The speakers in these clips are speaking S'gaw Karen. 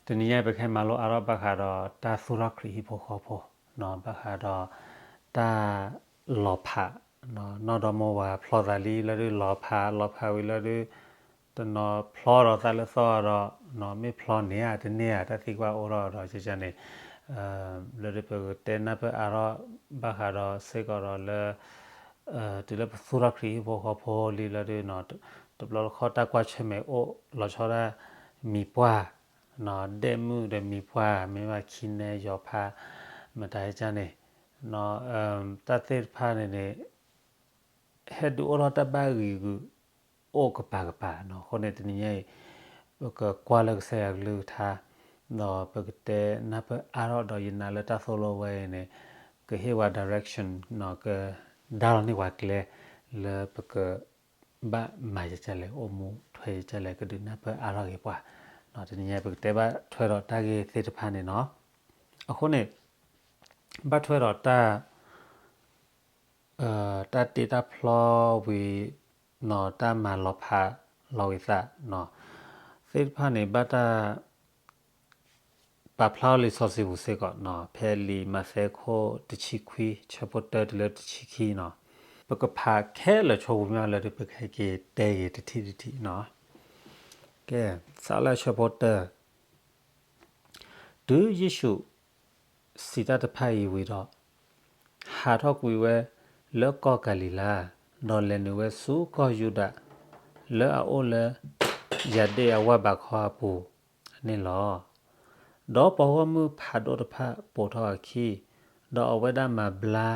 တနံၤညါပကဟဲမၤလိအါထီၣ်ဘၣ်ဃးဒီးတၢ်သူၣ်ထီၣ်ခရံာ်ဟံၣ်ဖိဃီဖိ, ဘၣ်ဃးဒီးတၢ်လီၤဖး, နီၢ်ဒီမါဝၤဖျီသးလံ လၢဒုးလီၤဖး, လီၤဖးဝံၤလၢဒုး တနီၤဖျီဒီးသးလၢသီဒီး မ့ၢ်ဖျီန့ၢ်ဧါတန့ၢ်ဧါ တၢ်သံကွၢ်အိၣ်ထီၣ်ဒီး ကန့ၣ် လၢဒုးပကတဲနၢ်ပၢၢ်အါထီၣ်ဘၣ်ဃးဒီးစ့ၢ်ကီးဒီးလၢ တုၤလၢပသူၣ်ထီၣ်ခရံာ်ဟံၣ်ဖိဃီဖိလံလၢဒုး တဘျီတခီၣ်တၢ်ကွၢ်ဆၢၣ်မဲာ်အိၣ်လီၤဆီဒၣ် မံၤပှၢ်, ဒဲၣ်မုၣ်ဒီးမံၤပှၢ် မ့ၢ်ဘၣ်ခံနဲယီၤဖး မတၤဟဲကန့ၣ် တၢ်သ့ၣ်တဖၣ်န့ၣ်န့ၣ် ဟဲဒုးအိၣ်ထီၣ်တၢ်ဘၣ်ဂံာ်ဂုာ် အိၣ်ကပၤကပၤနီၤ. အဃိန့ၣ် တနံၤညါအံၤ ပကကွၢ်လၢကစၢ်ယွၤကလုၢ်ကထါ ဒီးပကတဲနၢ်ပၢၢ်အါထီၣ်ဒီးယနာ်လၢတၢ်သိၣ်လိဝဲအံၤန့ၣ် ကဟ့ၣ်ဝဲ direction နီၤ ကဒါလီၤန့ၢ်ပှၤကျဲ လၢပကဘၣ်မၤယကလဲၣ် အိၣ်မူထွဲယကလဲၣ် ကဒုးနၢ်ပၢၢ်အါထီၣ်က့ၤပှၤ. တနံၤညါပကတဲဘၣ်ထွဲဒီးတၢ်ဂ့ၢ်သ့ၣ်တဖၣ်န့ၣ်နီၤ. အဃိန့ၣ် ဘၣ်ထွဲဒီးတၢ် တၢ်တ့တၢ်ဖျီဝံၤ နီၤ တၢ်မၤလီၤဖးလီၤဝံၤသး သ့ၣ်တဖၣ်န့ၣ် ဘၣ်တၢ် ပာ်ဖျါလံာ်စီဆှံပူၤစ့ၢ်ကီးနီၤ ဖဲလံာ်မးသဲခိၣ်တဆံခွံ ဆၢဖိတၢတုၤလၢတဆံခံနီၤ. ပကဖးခဲလၢာ်ဆိပူၤမ့ၢ်လၢဒုး ပကဟဲက့ၤတဲက့ၤတထံၣ်တထံၣ်နီၤ. ကဲ စးလၢဆၢဖိတၢ တုၤယ့ၣ်ၡူးစံးတၢ်တဖၣ်အံၤဝံၤဒီး, ဟးထီၣ်ကွံာ်ဝဲလၢကီၢ်ကၤလံၤလါ, ဒီးလဲၤနုာ်ဝဲဆူကီၢ်ယူဒၤ, လၢအအိၣ်လၢယၤဒ့ၣ်အဝၢ်ဘးခီအပူၤန့ၣ်လီၤ. ဒီးပှၤဂီၢ်မုၢ်ဖးဒိၣ်တဖၣ်ပိာ်ထီၣ်အခံ, ဒီးအဝဲဒၣ်မၤဘျါ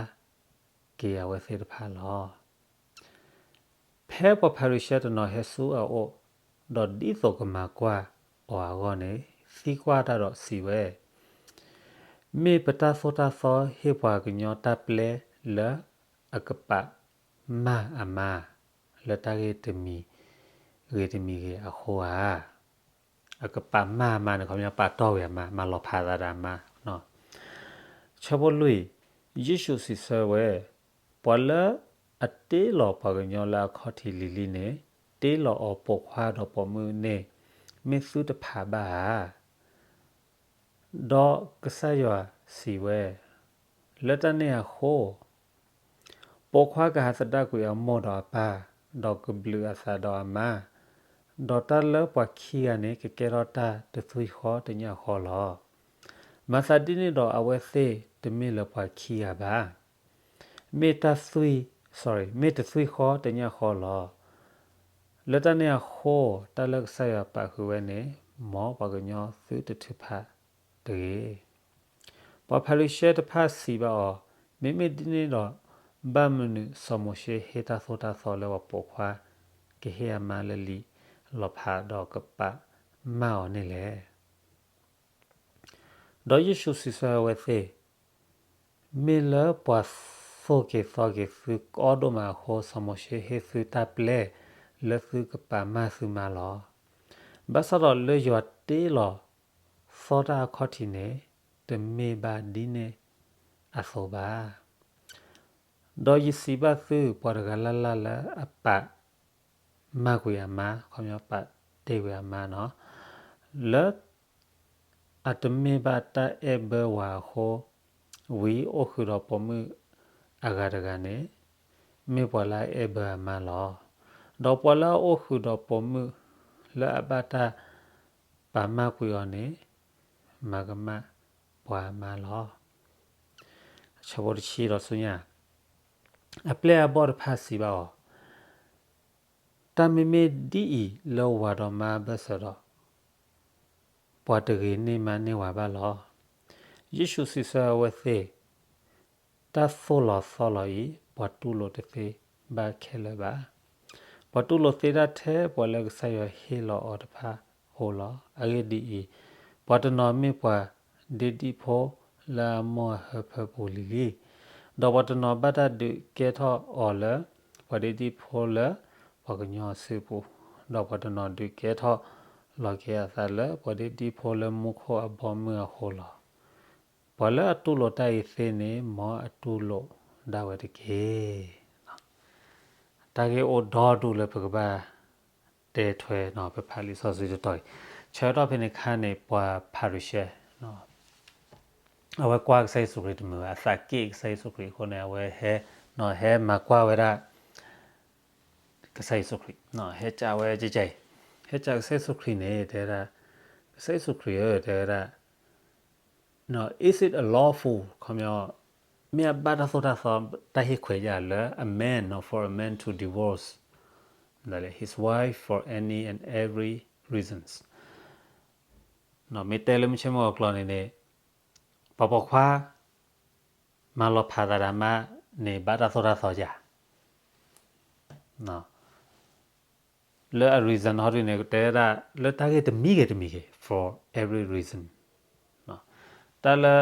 က့ၤအဝဲသ့ၣ်တဖၣ်လီၤ. ဖဲပှၤဖၤရံၤၡဲတနီၤဟဲဆူအအိၣ်, ဒီးဒ်သိးကမၤကွၢ်အီၤအဂီၢ်န့ၣ်, သံကွၢ်တၢ်ဒီးစံးဝဲ, မ့ၢ်ပတၢ်သိၣ်တၢ်သီဟ့ၣ်ပှၤကညီတၢ်ပျဲလၢအကပာ်မၢ်အမါ လၢတၢ်ဂ့ၢ်တမံၤဂ့ၤတမံၤဂ့ၤအဃိဧါ. အကပာ်မၢ်အမါန့ၣ် ခီပညီပာ်တီၢ်ဝဲအမါ, မၤလီၤဖးသးဒီးအမါ. ဆၢဖိလွံၢ်, ယ့ၣ်ၡူးစံးဆၢဝဲ, ပှၤလၢအတ့လီၤပှၤကညီလၢအခီၣ်ထံးလံၤလံၤန့ၣ်, တ့လီၤအီၤပိာ်ခွါဒီးပိာ်မုၣ်န့ၣ် မ့ၢ်သုတဖးဘၣ်ဧါ. ဒီးကစၢ်ယွၤစံးဝဲ, လၢတၢ်န့ၣ်အဃိ, ပိာ်ခွါကဟးသဒၣ်ကွံာ်အမိၢ်ဒီးအပၢ်, ဒီးကဘျုးအသးဒီးအမါ, ဒီးတၢ်လၢပှၤခံဂၤန့ၣ် ကကဲထီၣ်တၢ်တသွံၣ်ဃီတညၣ်ဃီလီၤ. မၤသးဒ်န့ၣ်ဒီးအဝဲသ့ၣ်တမ့ၢ်လၢပှၤခံဂၤဘၣ်. မ့ၢ်တသွံၣ်, မ့ၢ်တသွံၣ်ဃီတညၣ်ဃီလီၤ. လၢတၢ်န့ၣ်အဃိ, တၢ်လၢကစၢ်ယွၤပာ်ဃုာ်ဝဲန့ၣ်, မ်ပှၤကညီသုတထုးဖးတဂ့ၤ. ပှၤဖၤရံၤၡဲတဖၣ်စံးဘၣ်အီၤ, မ့မ့ၢ်ဒ်န့ၣ်ဒီး, ဘၣ်မနုၤစီၤမိၤၡ့ဟ့ၣ်တၢ်သိၣ်တၢ်သီလၢပှၤပိာ်ခွါ ကဟ့ၣ်အမါလၢလံာ်လီၤဖးဒီးကပာ်မၢ်အီၤန့ၣ်လဲၣ်. ဒီးယ့ၣ်ၡူးစံးဆၢအဝဲသ့ၣ်, မ့ၢ်လၢပှၤသိၣ်က့ၤသီက့ၤသုကအီၣ်ဒိၣ်မးအဃိ, စီၤမိၤၡ့ဟ့ၣ်သုတၢ်ပျဲလၢသုကပာ်မၢ်သုမါလီၤ. ဘၣ်ဆၣ်ဒီးလၢယွၤတ့လီၤသီတၢ်အခီၣ်ထံးန့ၣ်, တမ့ၢ်ဘၣ်ဒ်န့ၣ်အသိးဘၣ်. ဒီးယစံးဘၣ်သု, ပှၤတဂၤလၢ်လၢ်လၢအပာ်မၢ်ကွံာ်အမါ, ခီပညီပာ်တ့ၢ်ကွံာ်အမါနီၤ, လၢအတမ့ၢ်ဘၣ်တၢ်အဲၣ်ဘၢဝၤအဃိ, ဝံၤအိၣ်ဃုာ်ဒီးပိာ်မုၣ်အဂၤတဂၤန့ၣ်, မ့ၢ်ပှၤလၢအအဲၣ်ဘၢအမါလီၤ. ဒီးပှၤလၢအအိၣ်ဃုာ်ဒီးပိာ်မုၣ် လၢအဘၣ်တၢ်ပာ်မၢ်ကွံာ်အီၤန့ၣ်, မၤကမၣ်ပှၤအမါလီၤ. ဆၢဖိတဆံဒီးဆူညါ, အပျဲၢ်အဘီၣ်တဖၣ်စံးဘၣ်အီၤ, တၢ်မ့မ့ၢ်ဒ်အံၤလၢဝၤဒီးမါအဘၢၣ်စၢၤဒီး, ပှၤတဂ့ၤန့ၢ်မါန့ၢ်ဝၤဘၣ်လီၤ. ယ့ၣ်ၡူးစံးဆၢအဝဲသ့ၣ်, တၢ်သိၣ်လီၤသီလီၤအံၤ, ပှၤတူၢ်လိာ်တသ့ဘၣ်ခဲလၢာ်ဘၣ်. ပှၤတူၢ်လိာ်သ့တၢ်ထဲပှၤလၢကစၢ်ယွၤဟ့ၣ်လီၤအီၤတဖၣ်ဧိၤလီၤ. အဂ့ၢ်ဒ်အံၤ, ပှၤတနီၤမ့ၢ်ပှၤဒ့ဒံၣ်ဖိလၢအမိၢ်အဟၢဖၢပူၤလံၤလံၤ, ဒီးပှၤတနီၤဘၣ်တၢ်ဒုးကဲထီၣ်အီၤလၢ ပှၤဒ့ဒံၣ်ဖိလၢပှၤကညီအစုပူၤ, ဒီးပှၤတနီၤဒုးကဲထီၣ်လီၤက့ၤအသးလၢ ပှၤဒ့ဒံၣ်ဖိလၢမူခိၣ်အဘီအမုၢ်အဃိလီၤ. ပှၤလၢအတူၢ်လိာ်တၢ်အံၤသ့န့ၣ်, မ်အတူၢ်လိာ်ဒၣ်ဝဲတက့ၢ်. တၢ်ဂ့ၢ်အိၣ်ဒီဒူၣ်လၢပကဘၣ်တဲထွဲနီၤ, ပဖးလံာ်စီဆှံတတီၤအံၤ, ဆၢကတီၢ်ဖဲန့ၣ်အခါန့ၣ် ပှၤဖၤရံၤၡဲ အဝဲကွၢ်ကစၢ်ယ့ၣ်ၡူးခရံာ်တမုာ်ဘၣ်, အသးက့ၣ်ကစၢ်ယ့ၣ်ၡူးခရံာ်အဃိန့ၣ် အဝဲဟဲ ဟဲမၤကွၢ်ဝဲဒၣ် ကစၢ်ယ့ၣ်ၡူးခရံာ် ဟဲကးဝဲကကဲအံၤ, ဟဲကးကစၢ်ယ့ၣ်ၡူးခရံာ်န့ၣ် တဲဝဲဒၣ်, ကစၢ်ယ့ၣ်ၡူးခရံာ်ဧၢ တဲဝဲဒၣ်, is it lawful ခီပညီ မ့ၢ်အဘၣ်တၢ်သိၣ်တၢ်သီ တၢ်ဟ့ၣ်ခွဲးယၤလၢ a man, no, for a man to divorce his wife for any and every reasons. မ့ၢ်တဲလၢမုၢ်ဆ့ၣ်မုၢ်ဂီၤကျိာ်န့ၣ်န့ၣ် ပှၤပိာ်ခွါ မၤလီၤဖးသးဒီးအမါန့ၣ် ဘၣ်တၢ်သိၣ်တၢ်သီယၤ လၢအ reason ဟီဒုန့ၣ် တဲဝဲဒၣ် လၢတၢ်ဂ့ၢ်တမံၤဂ့ၤတမံၤဂ့ၤ for every reason. တၢ်လၢ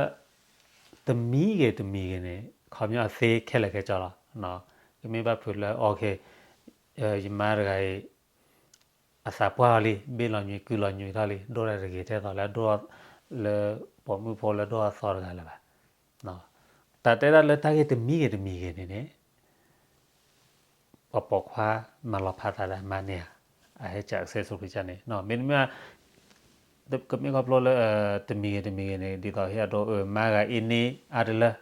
တမံၤဂ့ၤတမံၤဂ့ၤန့ၣ် ခီပညီအသ့ခဲလၢာ်ခဲဆ့လီၤ. ကမ့ၢ်ဘၣ်ဖုးလၢ okay ယမါတဂၤအံၤ အသးပှၢ်အီၤလံ, ဘ့ၣ်လီၤညွံး ကုလီၤညွံးထီၣ်လံ, ဒိၣ်တၢ်တဂ့ၤထဲသိးလၢ လၢပိာ်မုၣ်ဖိလၢဒိၣ်အသီတဂၤလၢၤဘၣ်. တၢ်တဲဒၣ်လၢတၢ်ဂ့ၢ်တမံၤဂ့ၤတမံၤဂ့ၤန့ၣ်န့ၣ် ပှၤပိာ်ခွါမၤလီၤဖးသးဒီးအမါန့ၣ်ဧါ, အဟဲကးကစၢ်ယ့ၣ်ၡူးခရံာ်န့ၣ် မ့တမ့ၢ် ကမ့ၢ်ခီဖျိလၢ တမံၤဂ့ၤတမံၤဂ့ၤန့ၣ် ဒ်သိးဟ့ၣ်အဒိ မါဂၤအံၤန့ၣ် အါတလၢ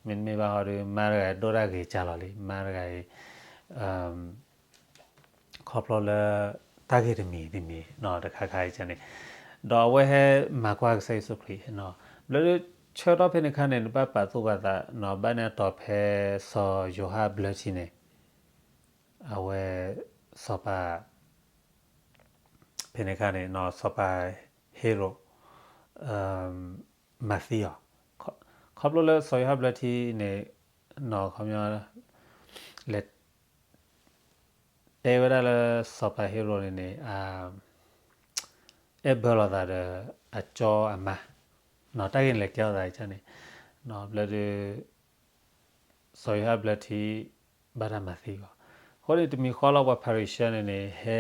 မ့တမ့ၢ်ဘၣ်ဟီဒု မါတဂၤအံၤဒိၣ်တၢ်ဂ့ၤကၢ်လီၤလံ, မါတဂၤအံၤ ခီဖျိလၢ တၢ်ဂ့ၢ်တမံၤတမံၤ တခါခါအံၤန့ၣ်, ဒီးအဝဲဟဲမၤကွၢ်ကစၢ်ယ့ၣ်ၡူးခရံာ်, ဘျီဒု ဆၢကတီၢ်ဖဲန့ၣ်အခါန့ၣ် နဘၣ်ပာ်သူၣ်ပာ်သး ဘၣ်န့ၣ်အတီၤဖဲစီၤယိၤဟၣ်ဘျၢထံန့ၣ်, အဝဲ စီၤပၤ ဖဲန့ၣ်အခါန့ၣ် စီၤပၤဟ့ရိး မၤသံအီၤ, ခီဖျိလၢစီၤယိၤဟၣ်ဘျၢထံန့ၣ် ခီပညီ လဲၤ တဲဝဲဒၣ်လၢစီၤပၤဟ့ရိးန့ၣ်န့ၣ် အဲၣ်ဘၢလိာ်သးဒီးအကၠီအမါ, တၢ်ဂ့ၢ်န့ၣ်လဲၤကဲထီၣ်သးန့ၣ်, ဘျီဒု စီၤယိၤဟၣ်ဘျၢထံ ဘၣ်တၢ်မၤသံအီၤ, အဃိန့ၣ် တမံၤဃီလီၤ ပှၤဖၤရံၤၡဲန့ၣ်န့ၣ် ဟဲ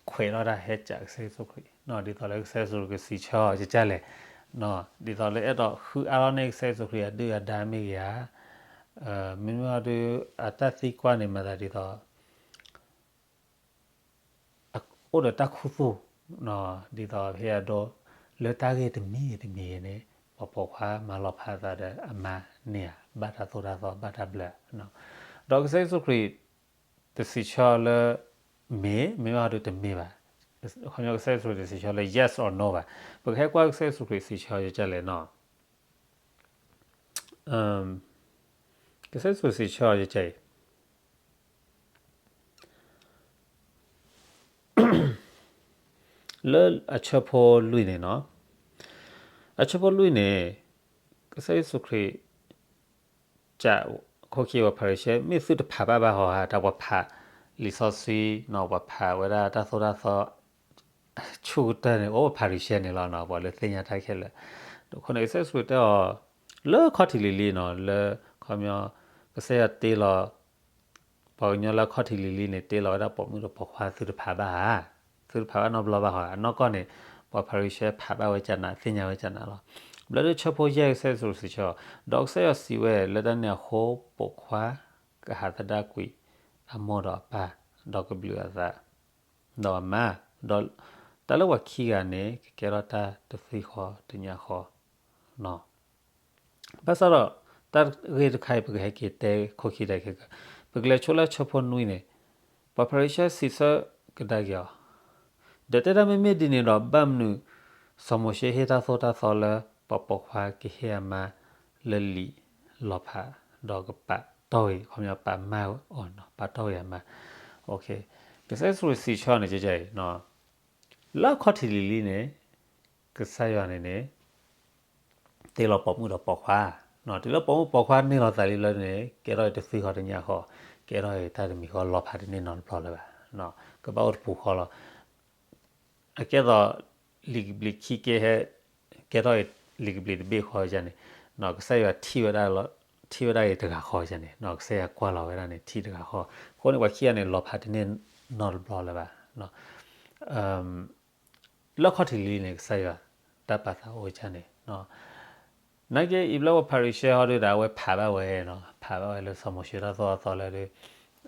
ခွဲးထီၣ်တၢ် ဟဲကးကစၢ်ယ့ၣ်ၡူးခရံာ် ဒ်သိးလၢကစၢ်ယ့ၣ်ၡူးခရံာ်ကစံးဆၢအီၤကကလဲၣ်, ဒ်သိးလၢအဲၣ်ဒိးဃုအါထီၣ်န့ၢ်ကစၢ်ယ့ၣ်ၡူးခရံာ်အဒုၣ်အဒါမ့ၢ်ဂ့ၤဧါ, မ့မ့ၢ်ဟီဒု အတၢ်သံကွၢ်န့ၣ်မၤသးဒ်သိး အိၣ်ဒီးတၢ်ခူသူၣ် ဒ်သိးဟ့ၣ်အဒိ လၢတၢ်ဂ့ၢ်တမံၤဂ့ၤတမံၤဂ့ၤန့ၣ် ပှၤပိာ်ခွါမၤလီၤဖးသးဒီးအမါန့ၣ်ဧါ, ဘၣ်တၢ်သိၣ်တၢ်သီ ဘၣ်တၢ်ဘျၢ, ဒီးကစၢ်ယ့ၣ်ၡူးခရံာ် တစံးဆၢလၢ မ့ၢ် မ့ၢ်ဘၣ်ဟီဒုတမ့ၢ်ဘၣ်, ခီပညီကစၢ်ယ့ၣ်ၡူးခရံာ်တစံးဆၢလၢ yes or no ဘၣ်, ပကဟဲကွၢ်ကစၢ်ယ့ၣ်ၡူးခရံာ်စံးဆၢကကလဲၣ်နီၤ ကစၢ်ယ့ၣ်ၡူးစံးဆၢအီၤယကဲအံၤ လၢအဆၢဖိလွံၢ်န့ၣ်နီၤ, အဆၢဖိလွံၢ်န့ၣ် ကစၢ်ယ့ၣ်ၡူးခရံာ် ကးခိၣ်ခံပှၤဖၤရံၤၡဲ မ့ၢ်သုတဖးဘၣ်ဘၣ်ဟီဧါ, တၢ်ပှၤဖးလံာ်စီဆှံနီၤ, ပှၤဖးဝဲဒၣ်တၢ်သိၣ်တၢ်သီ ဆူၣ်ကတၢၢ်န့ၣ် အိၣ်ဖၤရံၤၡဲန့ၣ်လီၤနီၤ, ပှၤလၢသ့ၣ်ညါတၢ်ခဲလၢာ်, အဃိန့ၣ် ကစၢ်ယ့ၣ်ၡူးတဲအီၤ လၢခီၣ်ထံးလံၤလံၤနီၤ, လၢခီပညီ ကစၢ်ယွၤတ့လီၤ ပှၤကညီလၢခီၣ်ထံးလံၤလံၤန့ၣ် တ့လီၤဝဲဒၣ်ပိာ်မုၣ်ဒီးပိာ်ခွါ သုတဖးဘၣ်ဧါ, သုတဖးဘၣ်နီတဘျီဘၣ်ဟီဧါ, အနီၢ်ကီၢ်န့ၣ် ပှၤဖၤရံၤၡဲဖးဘၣ်ဝဲကနး သ့ၣ်ညါဝဲကနးလီၤ. ဘျီဒုဆၢဖိယဲၢ် ကစၢ်ယ့ၣ်ၡူးစံးဆၢ, ဒီးကစၢ်ယွၤစံးဝဲ လၢတၢ်န့ၣ်အဃိ ပိာ်ခွါကဟးသဒၣ်ကွံာ်အမိၢ်ဒီးအပၢ်, ဒီးကဘျုးအသး ဒီးအမါ, ဒီးတၢ်လၢပှၤခံဂၤန့ၣ် ကကဲထီၣ်တၢ်တသွံၣ်ဃီတညးဃီ ဘၣ်ဆၣ်ဒီး တၢ်ဂ့ၢ်တခါအံၤ ပကဟဲက့ၤတဲခိၣ်ခံဒဲးခဲကၢ, ပကလဲၤဆိလၢဆၢဖိနွံန့ၣ်, ပှၤဖၤရံၤၡဲစံးဆၢကဒါက့ၤအီၤ, ဒီးတဲဒၣ်မ့မ့ၢ်ဒ်န့ၣ်ဒီး ဘၣ်မနုၤ စီၤမိၤၡ့ဟ့ၣ်တၢ်သိၣ်တၢ်သီလၢ ပှၤပိာ်ခွါကဟ့ၣ်အမါလၢလံာ်လီၤဖး, ဒီးကပာ်တီၢ်ဂ့ၤ, ခီပညီပာ်မၢ်အီၤနီၤ, ပာ်တီၢ်ဂ့ၤအမါ, ကစၢ်ယ့ၣ်ၡူးစံးဆၢန့ၣ် ကဲကဲအံၤ လၢအခီၣ်ထံးလံၤလံၤန့ၣ် ကစၢ်ယွၤန့ၣ်န့ၣ် တ့လီၤပိာ်မုၣ်ဒီးပိာ်ခွါ, တုၤလၢပိာ်မုၣ်ပိာ်ခွါန့ၢ်လီၤသးလံလၢန့ၣ် ကဲထီၣ်အံၤတသွံၣ်ဃီတညးဃီ, ကဲထီၣ်အံၤတၢ်တမံၤဃီလီၤဖးတန့ၢ်နီတဘျီလၢၤဘၣ်, ကဘၣ်အိၣ်တပူၤဃီလီၤ. အကဲသိး လံာ်ကဘျံးခံကဲဟဲ ကဲထီၣ်အံၤ လံာ်ကဘျံးတဘ့ၣ်ဃီန့ၣ်, ကစၢ်ယွၤထံၣ်ဝဲဒၣ်လီၤ, ထံၣ်ဝဲဒၣ်အံၤတဂၤဃီန့ၣ်, ကစၢ်ယွၤကွၢ်လီၤဝဲဒၣ်န့ၣ် ထံၣ်တဂၤဃီ, အဃိန့ၣ် ပှၤခံဂၤန့ၣ် လီၤဖးတန့ၢ်နီတဘျီလၢၤဘၣ်. လၢခီၣ်ထံးလံၤလံၤန့ၣ် ကစၢ်ယွၤတၢ်ပာ်သးအိၣ်ကန့ၣ်, နာ်က့အံၤဘျီပှၤဖၤရံၤၡဲဟီဒုဒီး အဝဲဖးဘၣ်ဝဲနီၤ, ဖးဘၣ်ဝဲလၢစီၤမိၤၡ့တၢ်သိၣ်တၢ်သီလၢဒု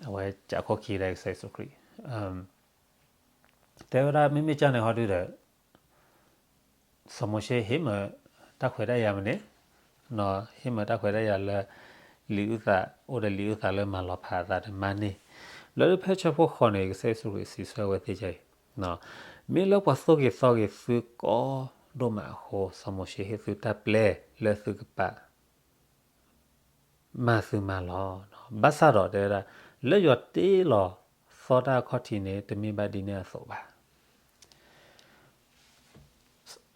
အဝဲကးခိၣ်ခံဒီးကစၢ်ယ့ၣ်ၡူးခရံာ် တဲဝဲဒၣ်မ့မ့ၢ်ကၢ်န့ၣ်ဟီဒုဒီး စီၤမိၤၡ့ဟ့ၣ်မၢတၢ်ခွဲးတၢ်ယာ်မ့ၢ်န့ၣ်, ဟ့ၣ်မၢတၢ်ခွဲးတၢ်ယာ်လၢ လံာ်အုၣ်သး အိၣ်ဒီးလံာ်အုၣ်သးလၢမၤလီၤဖးအသးဒီးမၤန့ၢ်, လၢဖဲဆၢဖိဃိးန့ၣ် ကစၢ်ယ့ၣ်ၡူးခရံာ်စံးဆၢဝဲသ့ၣ်ကဲအံၤ, မ့ၢ်လၢပှၤသိၣ်က့ၤသီက့ၤသုကိးဒိၣ်မးအဃိ စီၤမိၤၡ့ဟ့ၣ်သုတၢ်ပျဲလၢသုကပာ် မၤသုမၤလီၤ. ဘၣ်ဆၣ်ဒီးတဲဝဲဒၣ် လၢယွၤတ့လီၤသီတၢ်အခီၣ်ထံးန့ၣ် တမ့ၢ်ဘၣ်ဒ်န့ၣ်အသိးဘၣ်.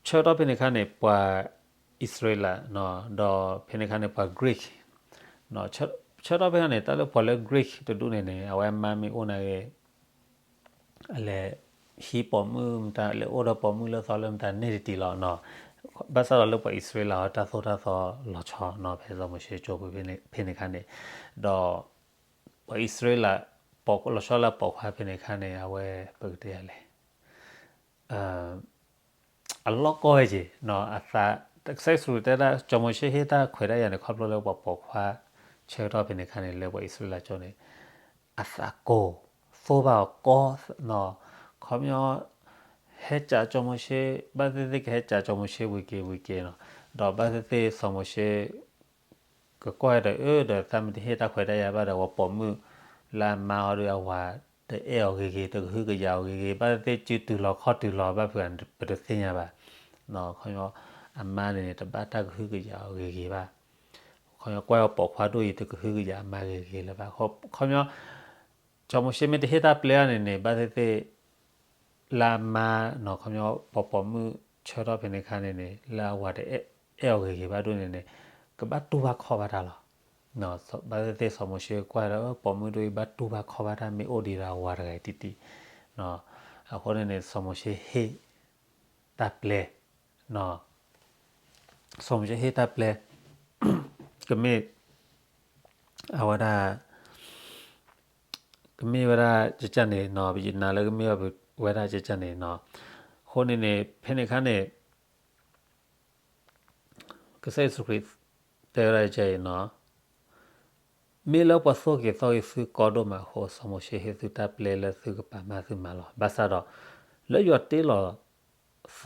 ဆၢကတီၢ်ဖဲန့ၣ်အခါန့ၣ် ပှၤအံၣ်စရ့လး ဒီးဖဲန့ၣ်အခါန့ၣ် ပှၤ Greek ဆၢကတီၢ်ဖဲန့ၣ် တၢ်လၢပှၤလၢ Greek တဒူၣ်န့ၣ်န့ၣ် အဝဲအမါမ့ၢ်အိၣ်န့ၣ်ဂ့ၤ အလဲၤဟံးပိာ်မုၣ်မတၤ လဲၤအိၣ်ဒီးပိာ်မုၣ်လၢသီလၢမတၤန့ၣ်တတံၤလီၤနီၤ. ဘၣ်ဆၣ်ဒီးလၢပှၤအံၣ်စရ့လးအတၢ်သိၣ်တၢ်သီလီၤဆီနီၤ ဖဲစီၤမိၤၡ့ကၠိဖဲန့ၣ်အခါန့ၣ်, ဒီးပှၤအံၣ်စရ့လး လီၤဆီလၢပိာ်ခွါဖဲန့ၣ်အခါန့ၣ် အဝဲ ပကတဲယၤလဲၣ် အလီၢ်ကီဝဲက့ၤ အသး ကစၢ်ယ့ၣ်ၡူးခရံာ်တဲဒၣ် စီၤမိၤၡ့ဟ့ၣ်တၢ်ခွဲးတၢ်ယာ်န့ၣ် ခီဖျိလၢပှၤပိာ်ခွါ ဆၢကတီၢ်ဖဲန့ၣ်အခါန့ၣ် လၢပှၤအံၣ်စရ့လးကၠိန့ၣ် အသးကိၢ် သိၣ်ဘၣ်အီၤကီ ခီပညီ ဟဲကးစီၤမိၤၡ့ ဘၣ်သ့ၣ်သ့ၣ်ကဟဲကးစီၤမိၤၡ့ဝံၤက့ၤဝံၤက့ၤ, ဒီးဘၣ်သ့ၣ်သ့ၣ်စီၤမိၤၡ့ ကကွၢ်ဒီး အၢ ဒီးသးမ့ၢ်တဟ့ၣ်တၢ်ခွဲးတၢ်ယာ်ဘၣ်ဒီး ဝဲပိာ်မုၣ်လၢအမါဟီဒီး အဝၤတအဲၣ်အီၤဂ့ၤဂ့ၤ တကဟုကယာ်အီၤဂ့ၤဂ့ၤ ဘၣ်သ့ၣ်သ့ၣ်စုတူာ်လီၤခီၣ်တူာ်လီၤဘၣ်ဖုး ပတသ့ၣ်ညါဘၣ်. ခီပညီ အမါန့ၣ်န့ၣ် တဘၣ်တၢ်ကဟုကယာ်အီၤဂ့ၤဂ့ၤဘၣ်. ခီပညီကွၢ်အီၤပိာ်ခွါဒိၣ်အံၤ တကဟုကယာ်အမါဂ့ၤဂ့ၤလၢၤဘၣ်. ခီပညီ စီၤမိၤၡ့မ့ၢ်တဟ့ၣ်တၢ်ပျဲအီၤန့ၣ်န့ၣ် ဘၣ်သ့ၣ်သ့ၣ် လၢအမါနီၤ ခီပညီ ပှၤပိာ်မုၣ်ဆၢထီၣ်ဖဲန့ၣ်အခါန့ၣ်န့ၣ် လၢအဝၤတအဲၣ်အီၤဂ့ၤဂ့ၤဘၣ်ဒိၣ်န့ၣ်န့ၣ် ကဘၣ်တူၢ်ဘၣ်ခီၣ်ဘၣ်တၢ်လီၤ. ဘၣ်သ့ၣ်သ့ၣ်စီၤမိၤၡ့ကွၢ်ဒီး ပိာ်မုၣ်ဒိၣ်အံၤဘၣ်တူၢ်ဘၣ်ခီၣ်ဘၣ်တၢ် မ့ၢ်အိၣ်ဒံးဒီးအဝၤတဂၤအံၤတံၢ်တံၢ်, အဃိန့ၣ်န့ၣ် စီၤမိၤၡ့ဟ့ၣ်တၢ်ပျဲ စီၤမိၤၡ့ဟ့ၣ်တၢ်ပျဲ ကမ့ၢ် အဝဲဒၣ် ကမ့ၢ်ဝဲဒၣ်ကကန့ၣ်နီၤ ပယနာ်လၢကမ့ၢ်ဝဲဒၣ်ကကန့ၣ်နီၤ. အဃိန့ၣ်န့ၣ် ဖဲန့ၣ်အခါန့ၣ် ကစၢ်ယ့ၣ်ၡူးခရံာ်တဲဝဲဒၣ်ကကအံၤနီၤ, မ့ၢ်လၢပှၤသိၣ်က့ၤသီက့ၤသုကိးဒိၣ်မးအဃိ စီၤမိၤၡ့ဟ့ၣ်သုတၢ်ပျဲလၢသုကပာ်မၤသုမၤလီၤ. ဘၣ်ဆၣ်ဒီး လၢယွၤတ့လီၤသီတၢ်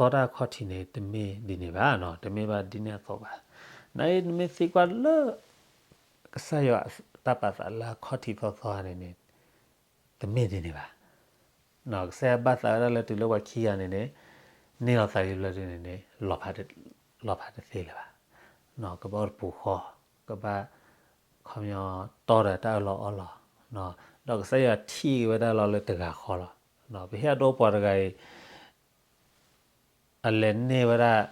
အခီၣ်ထံးန့ၣ် တမ့ၢ်ဒ်န့ၣ်ဘၣ်နီၤ, တမ့ၢ်ဘၣ်ဒ်န့ၣ်အသိးဘၣ်. နမ့ၢ်သံကွၢ်လၢ ကစၢ်ယွၤတၢ်ပာ်သးလၢအခီၣ်ထံးသီသီန့ၣ်န့ၣ် တမ့ၢ်ဒ်န့ၣ်ဘၣ်. ကစၢ်ယွၤဘၣ်သးဝဲဒၣ်လၢတုၤလၢပှၤခံဂၤန့ၣ်န့ၣ် န့ၢ်လီၤသးလံဘျီဒုန့ၣ်န့ၣ် လီၤဖးတသ့လၢၤဘၣ်. ကဘၣ်အိၣ်တပူၤဃီ, ကဘၣ် ခီပညီတီဒီးတၢ်အၢၣ်လီၤအီလီၤ, ဒီးကစၢ်ယွၤထံၣ်ဝဲဒၣ်လီၤလၢတဂၤဃီလီၤ. ပဟ့ၣ်အဒိပှၤတဂၤအံၤ အလဲၤန့ၢ်ဝဲဒၣ်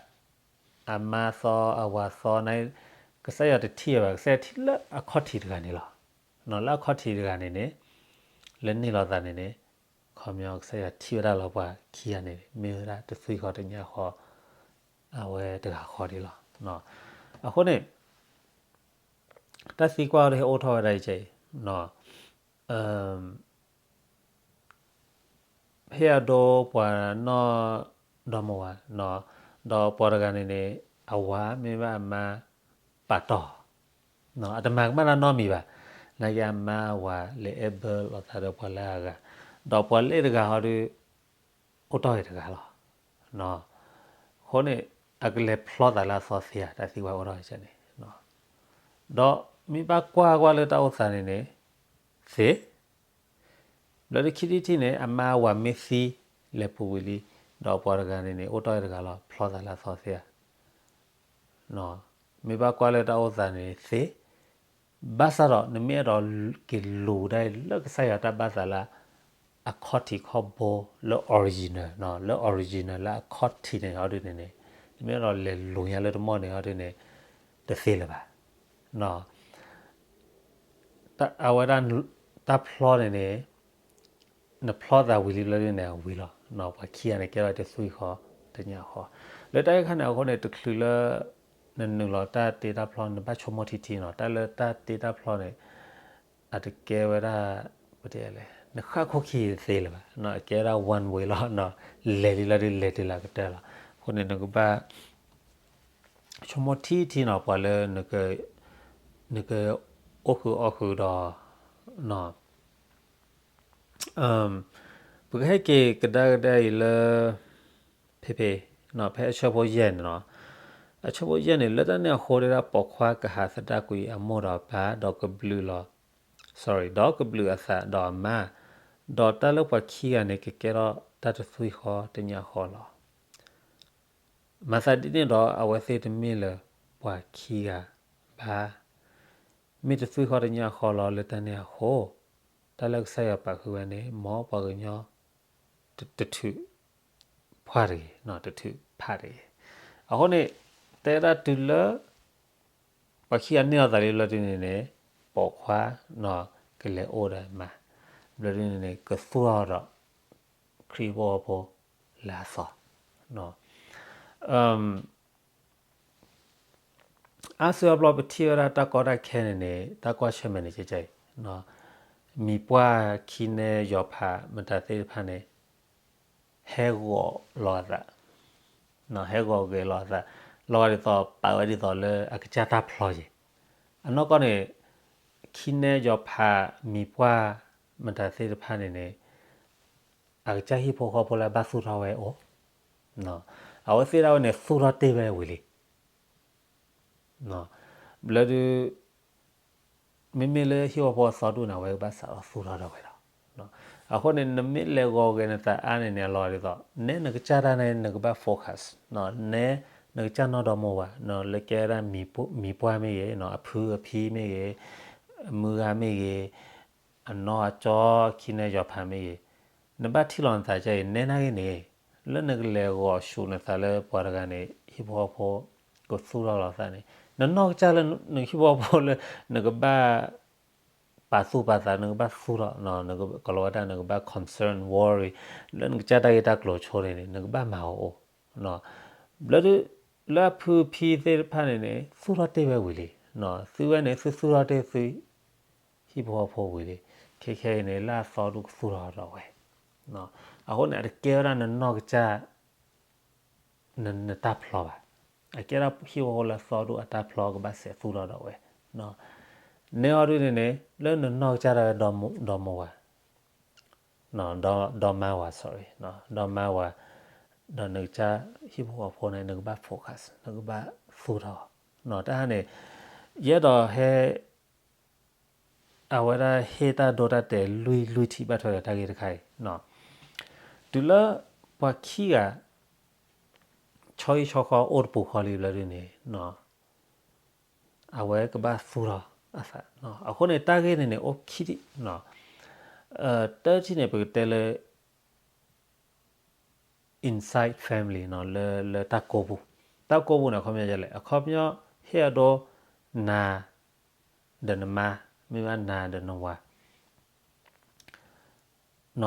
အမါသီအဝၤသီန့ၣ် ကစၢ်ယွၤတထံၣ်ဝဲဘၣ်, ကစၢ်ယွၤထံၣ်လၢအခီၣ်ထံးတဂၤန့ၣ်လီၤ. လၢအခီၣ်ထံးတဂၤန့ၣ်န့ၣ် လၢန့ၢ်လီၤသးန့ၣ်န့ၣ် ခီပညီကစၢ်ယွၤထံၣ်ဝဲဒၣ်လီၤပှၤခံဂၤန့ၣ် မ့ၢ်ဝဲဒၣ်တသွံၣ်ဃီတညၣ်ဃီ အဝဲတဂၤဃီဒ်လီၤ. အဃိန့ၣ် တၢ်သံကွၢ်အီၤတဟဲအိၣ်ထီၣ်ဝဲဒၣ်အံၤကဲအံၤ ဟ့ၣ်အဒိပှၤနီၢ်ဒီမါဝၤ, ဒီးပှၤတဂၤန့ၣ်န့ၣ် အဝၤမ့ၢ်ဘၣ်အမါပာ်တီၢ်, အတမၤကမၣ်တၢ်နီတမံၤဘၣ်. နာ်က့အမါအဝၤလဲၤအဲၣ်ဘၢလိာ်သးဒီးပှၤလၢအဂၤ, ဒီးပှၤလၢတဂၤဟီဒီး အိၣ်တီၢ်ဂ့ၤတဂၤလီၤ. အဃိန့ၣ် အကလဲၤဖျီသးလၢအသီသ့ဧါ, တၢ်သံကွၢ်အိၣ်ထီၣ်န့ၣ်, ဒီးမ့ၢ်ဘၣ်ကွၢ်ကွၢ်လၢတၢ်အိၣ်သးန့ၣ်န့ၣ် သ့ ဘျီဒုခံထံၣ်တထံၣ်န့ၣ် အမါအဝၤမ့ၢ်သံလဲၤပူၤဝံၤလံ, ဒီးပှၤတဂၤန့ၣ်န့ၣ် အိၣ်တီၢ်တဂၤလီၤ, ဖျီသးလၢအသီသ့ဧါ. မ့ၢ်ဘၣ်ကွၢ်လၢတၢ်အိၣ်သးန့ၣ်သ့, ဘၣ်ဆၣ်ဒီး နမ့ၢ်အဲၣ်ဒိးက့ၤလူၤဒၣ်လၢကစၢ်ယွၤတၢ်ဘၣ်သးလၢ အခီၣ်ထံးခီၣ်ဘိလၢ original, လၢ original လၢအခီၣ်ထံးန့ၣ်ဟီဒုန့ၣ်န့ၣ်, နမ့ၢ်အဲၣ်ဒိးလဲၤလူၤညါလၢတမီၢ်န့ၣ်ဟီဒုန့ၣ် တသ့လၢၤဘၣ်. အဝဲဒၣ် တၢ်ဖျီန့ၣ်န့ၣ် နဖျီသးဝံၤလံဘျီဒုန့ၣ် အဝံၤလီၤ. ပှၤခံဂၤန့ၣ် ကဲထီၣ်တသွံၣ်ဃီတညၣ်ဃီ. လၢတၢ်အံၤခါန့ၣ်အဃိန့ၣ် တချုးလၢ နနုာ်လီၤတၢ်တ့တၢ်ဖျီ နဘၣ်ဆိကမိၣ်ထံထံနီၤ, တၢ်လၢတၢ်တ့တၢ်ဖျီန့ၣ် အတကဲဝဲဒၣ် ပတဲလဲၣ် နဃၣ်ခိၣ်ခံသ့လၢၤဘၣ်, အကဲဝဲဒၣ် one way လီၤ. လဲၤလံလီၤဒုး လဲၤတုၤလၢအကတၢၢ်လီၤ. အဃိန့ၣ် နကဘၣ် ဆိကမိၣ်ထံထံနီၤ ပှၤလၢ နက အိၣ်ဃုာ်အီၣ်ဃုာ်ဒီး ပ ပကဟဲက့ၤကဒါကဒါအံၤလၢ ဖဲဖဲ ဖဲအဆၢဖိယဲၢ်န့ၣ်လီၤ. အဆၢဖိယဲၢ်န့ၣ် လၢတၢ်န့ၣ်အဃိ တဲဒၣ်ပိာ်ခွါကဟးသဒၣ်ကွံာ်အမိၢ်ဒီးအပၢ် ဒီးကဘျုးလီၤ, sorry, ဒီးကဘျုးအသးဒီးအမါ, ဒီးတၢ်လၢပှၤခံဂၤန့ၣ် ကကဲထီၣ်တၢ်တသွံၣ်ဃီတညၣ်ဃီလီၤ. မၤသးဒ်န့ၣ်ဒီး အဝဲသ့ၣ်တမ့ၢ်လၢပှၤခံဂၤဘၣ်, မ့ၢ်တသွံၣ်ဃီတညၣ်ဃီလီၤ. လၢတၢ်န့ၣ်အဃိ တၢ်လၢကစၢ်ယွၤပာ်ဃုာ်ဝဲန့ၣ် မ်ပှၤကညီတထုးဖးတဂ့ၤ, တထုးဖးတဂ့ၤ. အဃိန့ၣ် တဲဒၣ်တုၤလၢ ပှၤခံဂၤန့ၢ်အသးလံဘျီဒ်န့ၣ်န့ၣ် ပိာ်ခွါ ကလဲၤအိၣ်ဒီးမါ, ဘျီဒ်န့ၣ်န့ၣ် ကသူၣ်ထီၣ်ဒီး ခရံာ်ဖိအဖိလၢအသီ အါစုအါဘျီပထံၣ်ဝဲဒၣ်တၢ်ကီတၢ်ခဲန့ၣ်န့ၣ် တၢ်ကွၢ်ဆၢၣ်မဲာ်န့ၣ် ကဲကဲအံၤ, မံၤပှၢ်ခံနဲယီၤဖးမတၤသ့ၣ်တဖၣ်န့ၣ် ဟဲဂီၤလီၤအသး, ဟဲဂီၤဂဲၤလီၤအသး, လီၤဂာ်ဒ်သိးပာ်ဝဲဒ်သိးလၢအကစၢ်တၢ်ဖျီယံၤ, အနီၢ်ကီၢ်န့ၣ် ခံနဲယီၤဖးမံၤပှၢ်မတၤသ့ၣ်တဖၣ်န့ၣ်န့ၣ် အကစၢ်ဟံၣ်ဖိဃီဖိလၢအဘၣ်သူၣ်ထီၣ်ဝဲအိၣ်, အဝဲသ့ၣ်ဒၣ်ဝဲန့ၣ် သူၣ်ထီၣ်တ့ၢ်ဝဲဝံၤလံ. ဘျီဒုး မ့မ့ၢ်လၢဟံၣ်ဖိဃီဖိအသီဒူၣ်န့ၣ် အဝဲကဘၣ်စးထီၣ်သူၣ်ထီၣ်ဒီးဝဲလီၤ. အဃိန့ၣ် နမ့ၢ်လဲၤဂီၤဂဲၤနသးအါန့ၣ်န့ၣ် အလီၤဒ်သိး နဲနကစၢ်တၢ်န့ၣ် နကဘၣ် focus, နဲနကစၢ်နီၢ်ဒီမါဝၤ လၢကဲဝဲဒၣ်မံၤပှၢ်မ့ၢ်ဂ့ၤ, အဖုအဖံမ့ၢ်ဂ့ၤ, အမုၢ်ဂၤမ့ၢ်ဂ့ၤ, အနီၢ်အကၠီ ခံနဲယီၤဖးမ့ၢ်ဂ့ၤ, နဘၣ်ထံၣ်လီၤနသးကဲအံၤ နဲနာ်က့န့ၣ် လၢနကလဲၤဂီၤဆူၣ်နသးလၢပှၤတဂၤန့ၣ် ဟံၣ်ဖိဃီဖိ ကသူၣ်ထီၣ်လီၤသးန့ၣ် နနီၢ်ကစၢ်လၢနဟံၣ်ဖိဃီဖိလၢ နကဘၣ် ပာ်သူၣ်ပာ်သး နကဘၣ်သူၣ်ထီၣ် ကလီၤဝဲဒၣ် နကဘၣ် concern, worry လၢနကစၢ်တၢ်ဂ့ၢ်တၢ်ကျိၤဆိန့ၣ်န့ၣ် နကဘၣ်မၤအီၤအိၣ်, ဘျီဒုး လၢအဖုအဖံသ့ၣ်တဖၣ်န့ၣ်န့ၣ် သူၣ်ထီၣ်တ့ၢ်ဝဲဝံၤလံ, သုဝဲန့ၣ် သုသူၣ်ထီၣ်တ့ၢ်သု ဟံၣ်ဖိဃီဖိဝံၤလံ, ခဲခဲအံၤန့ၣ် လၢအသီဒူၣ်ကသူၣ်ထီၣ်ဒီးဝဲ, အဃိန့ၣ် အတကဲဝဲဒၣ်နနီၢ်ကစၢ် နတၢ်ဖျီဘၣ်, အကဲဒၣ်ဟံၣ်ဖိဃီဖိလၢအသီဒူၣ်အတၢ်ဖျီကဘၣ်စဲးသူၣ်ထီၣ်ဒီးဝဲ, နဲအီၤဒုန့ၣ်န့ၣ် လၢနနီၢ်ကစၢ်ဒၣ်ဝဲ ဒီမါဝၤ ဒီမါဝၤ sorry, ဒီမါဝၤ ဒီးနကစၢ်ဟံၣ်ဖိဃီဖိန့ၣ် နကဘၣ် focus, နကဘၣ်သူၣ်ထီၣ်, တၢ်ဟါန့ၣ် ယအဲၣ်ဒိးဟဲ အဝဲဒၣ်ဟ့ၣ်တၢ်ဒိတၢ်တဲာ်လွံၢ်လွံၢ်ထံၣ်ဘၣ်ထွဲဒီးတၢ်ဂ့ၢ်တခါအံၤ, တုၤလၢပှၤခံဂၤ ဆီဟံၣ်ဆီဃီအိၣ်တပူၤဃီလံဘျီဒုန့ၣ် အဝဲကဘၣ်သူၣ်ထီၣ်အသး, အဃိန့ၣ် တၢ်ဂ့ၢ်န့ၣ်န့ၣ် အိၣ်ခံထံၣ်, တထံၣ်န့ၣ် ပကတဲလၢ inside family လၢတၢ်ကိးပူၤ, တၢ်ကိးပူၤန့ၣ် အခီပညီဒ်လဲၣ်, အခီပညီ ဟ့ၣ်အဒိ နၤ ဒီးနမါ, မ့ၢ်ဘၣ်နၤဒီးနဝၤ န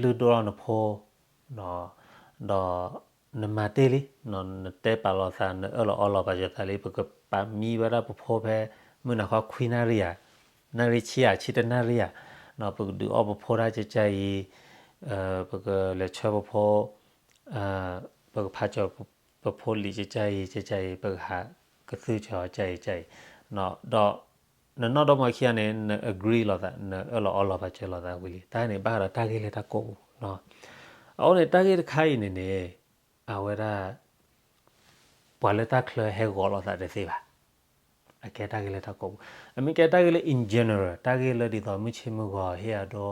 လုၢ်ဒိၣ်ထီၣ်နဖိ, ဒီးနမၤတ့ၢ်လံ, နတဲပာ်လီၤသး နအၢၣ်လီၤအီလီၤပာ်စၢၤသးလံ, ပကပာ်မံဝဲဒၣ်ပဖိဖဲ မုၢ်နၤခီခွံနၣ်ရံၣ်ဧါ, နၣ်ရံၣ်ဆံဧါ, ဆံတနၣ်ရံၣ်ဧါ, ပကဒုးအီၣ်ပဖိတၢ်ကကါအံၤ, ပကလဲၤဆှၢပဖိ, ပကဖးစၢၤပဖိလံာ်ကကါအံၤ ကကါအံၤ, ပကဟးကသုၣ်စၢၤအီၤကါအံၤကါအံၤ, ဒီး နနီၢ်ဒီမါဝၤခံဂၤန့ၣ် န agree လိာ်သး, နအၢၣ်လီၤအီလီၤပာ်စၢၤလိာ်သးဝံၤလံ, တၢ်န့ၣ် ဘၣ်ဃးဒီးတၢ်ဂ့ၢ်လၢတၢ်ကိးပူၤ, အဃိန့ၣ် တၢ်ဂ့ၢ်တခါအံၤန့ၣ်န့ၣ် အဝဲဒၣ် ပှၤလၢတၢ်ချၢဟဲဂီၤလိာ်သးတသ့ဘၣ်, အကဲတၢ်ဂ့ၢ်လၢတၢ်ကိးပူၤ, အမ့ၢ်ကဲတၢ်ဂ့ၢ်လၢ in general တၢ်ဂ့ၢ်လၢဒ်သိးမုၢ်ဆ့ၣ်မုၢ်ဂီၤဟ့ၣ်အဒိ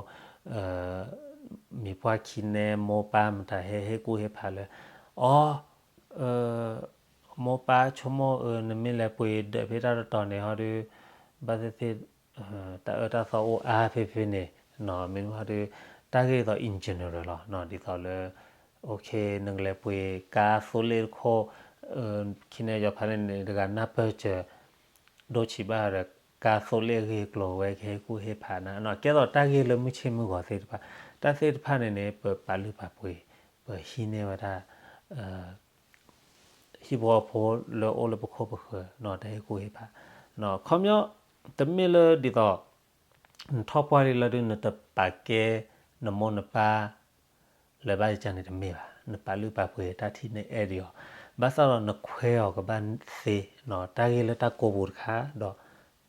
မံၤပှၢ်ခံနဲ မိၢ်ပၢ်မတၤဟဲဟ့ၣ်ကူၣ်ဟ့ၣ်ဖးလၢ အီ မိၢ်ပၢ်ဆိကမိၣ် နမ့ၢ်လဲၤပှ့ၤဒၢးဖဲတၢ်တတီၤန့ၣ်ဟီဒီး ဘၣ်သ့ၣ်သ့ၣ် တၢ်အၢတၢ်သီအိၣ်အါဖဲဖဲန့ၣ်, မ့ၢ်ဟီဒီး တၢ်ဂ့ၢ်ဒ်သိး in general လီၤ, ဒ်သိးလၢ နကလဲၤပှ့ၤကါသိလ့ၣ်တခိၣ်, ခံနဲယီၤဖးန့ၣ်န့ၣ် တဂၤနၢ်ပၢၢ်စၢၤ ဒိၣ်ဆံးဘၣ်ဒီး ကါသိလ့ၣ်အဂ့ၢ်အကျိၤဝဲကဟ့ၣ်ကူၣ်ဟ့ၣ်ဖးနၤ, ကဲသိးတၢ်ဂ့ၢ်လၢမုၢ်ဆ့ၣ်မုၢ်ဂီၤသ့ၣ်တဖၣ်, တၢ်သ့ၣ်တဖၣ်န့ၣ်န့ၣ် ပပာ်လုၢ်ပာ်ပှ့ၤ, ပဟံးန့ၢ်ဝဲဒၣ် ဟံၣ်ဖိဃီဖိလၢအိၣ်လၢပခိၣ်ပဃၢၤ တၢ်ဟ့ၣ်ကူၣ်ဟ့ၣ်ဖး, ခီပညီ တမ့ၢ်လၢဒ်သိး နထီၣ်ပှၢ်လံလၢဒုး နတပာ်ကဲ နမိၢ်နပၢ် လၢၤဘၣ်ယကန့ၣ်တမ့ၢ်ဘၣ်, နပာ်လုၢ်ပာ်ပှ့ၤတၢ်ထံၣ်နအဲၣ်ဒံးအီၤ, ဘၣ်ဆၣ်ဒီးနခွဲးအီၤကဘၣ်သ့, တၢ်ဂ့ၢ်လၢတၢ်ကိးပူၤတခါ, ဒီး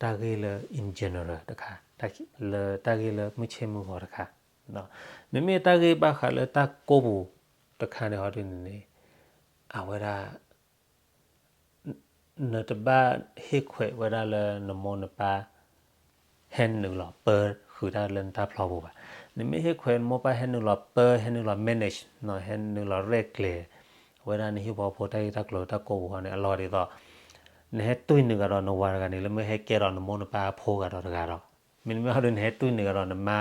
တၢ်ဂ့ၢ်လၢ in general တခါ, လၢတၢ်ဂ့ၢ်လၢမုၢ်ဆ့ၣ်မုၢ်ဂီၤတခါ မ့မ့ၢ်တၢ်ဂ့ၢ်ဘၣ်ဃးလၢတၢ်ကိးပူၤတခါန့ၣ်ဟီဒုန့ၣ်န့ၣ် အဝဲဒၣ် နတဘၣ်ဟ့ၣ်ခွဲးဝဲဒၣ်လၢနမိၢ်နပၢ် ဟဲနုာ်လီၤပၢဃုာ်တၢ်လၢနတၢ်ဖျီပူၤဘၣ်. နမ့ၢ်ဟ့ၣ်ခွဲးနမိၢ်ပၢ်ဟဲနုာ်လီၤပၢ ဟဲနုာ်လီၤ manage နီၤ ဟဲနုာ်လီၤရဲၣ်ကျဲၤ ဝဲဒၣ်နဟံၣ်ဖိဃီဖိတၢ်ဂ့ၢ်တၢ်ကျိၤတၢ်ကိးပူၤဃီန့ၣ် အလီၢ်ဒ်သိး နဟဲတွံၢ်နုာ်ကဒီးနဝၤတဂၤန့ၣ် လၢမ့ၢ်ဟဲကဲထီၣ်နမိၢ်နပၢ်အဖိဂၤဒီးတဂၤဒီး မ့တမ့ၢ်ဟီဒုန့ၣ် ဟဲတွံၢ်နုာ်ကဒီးနမါ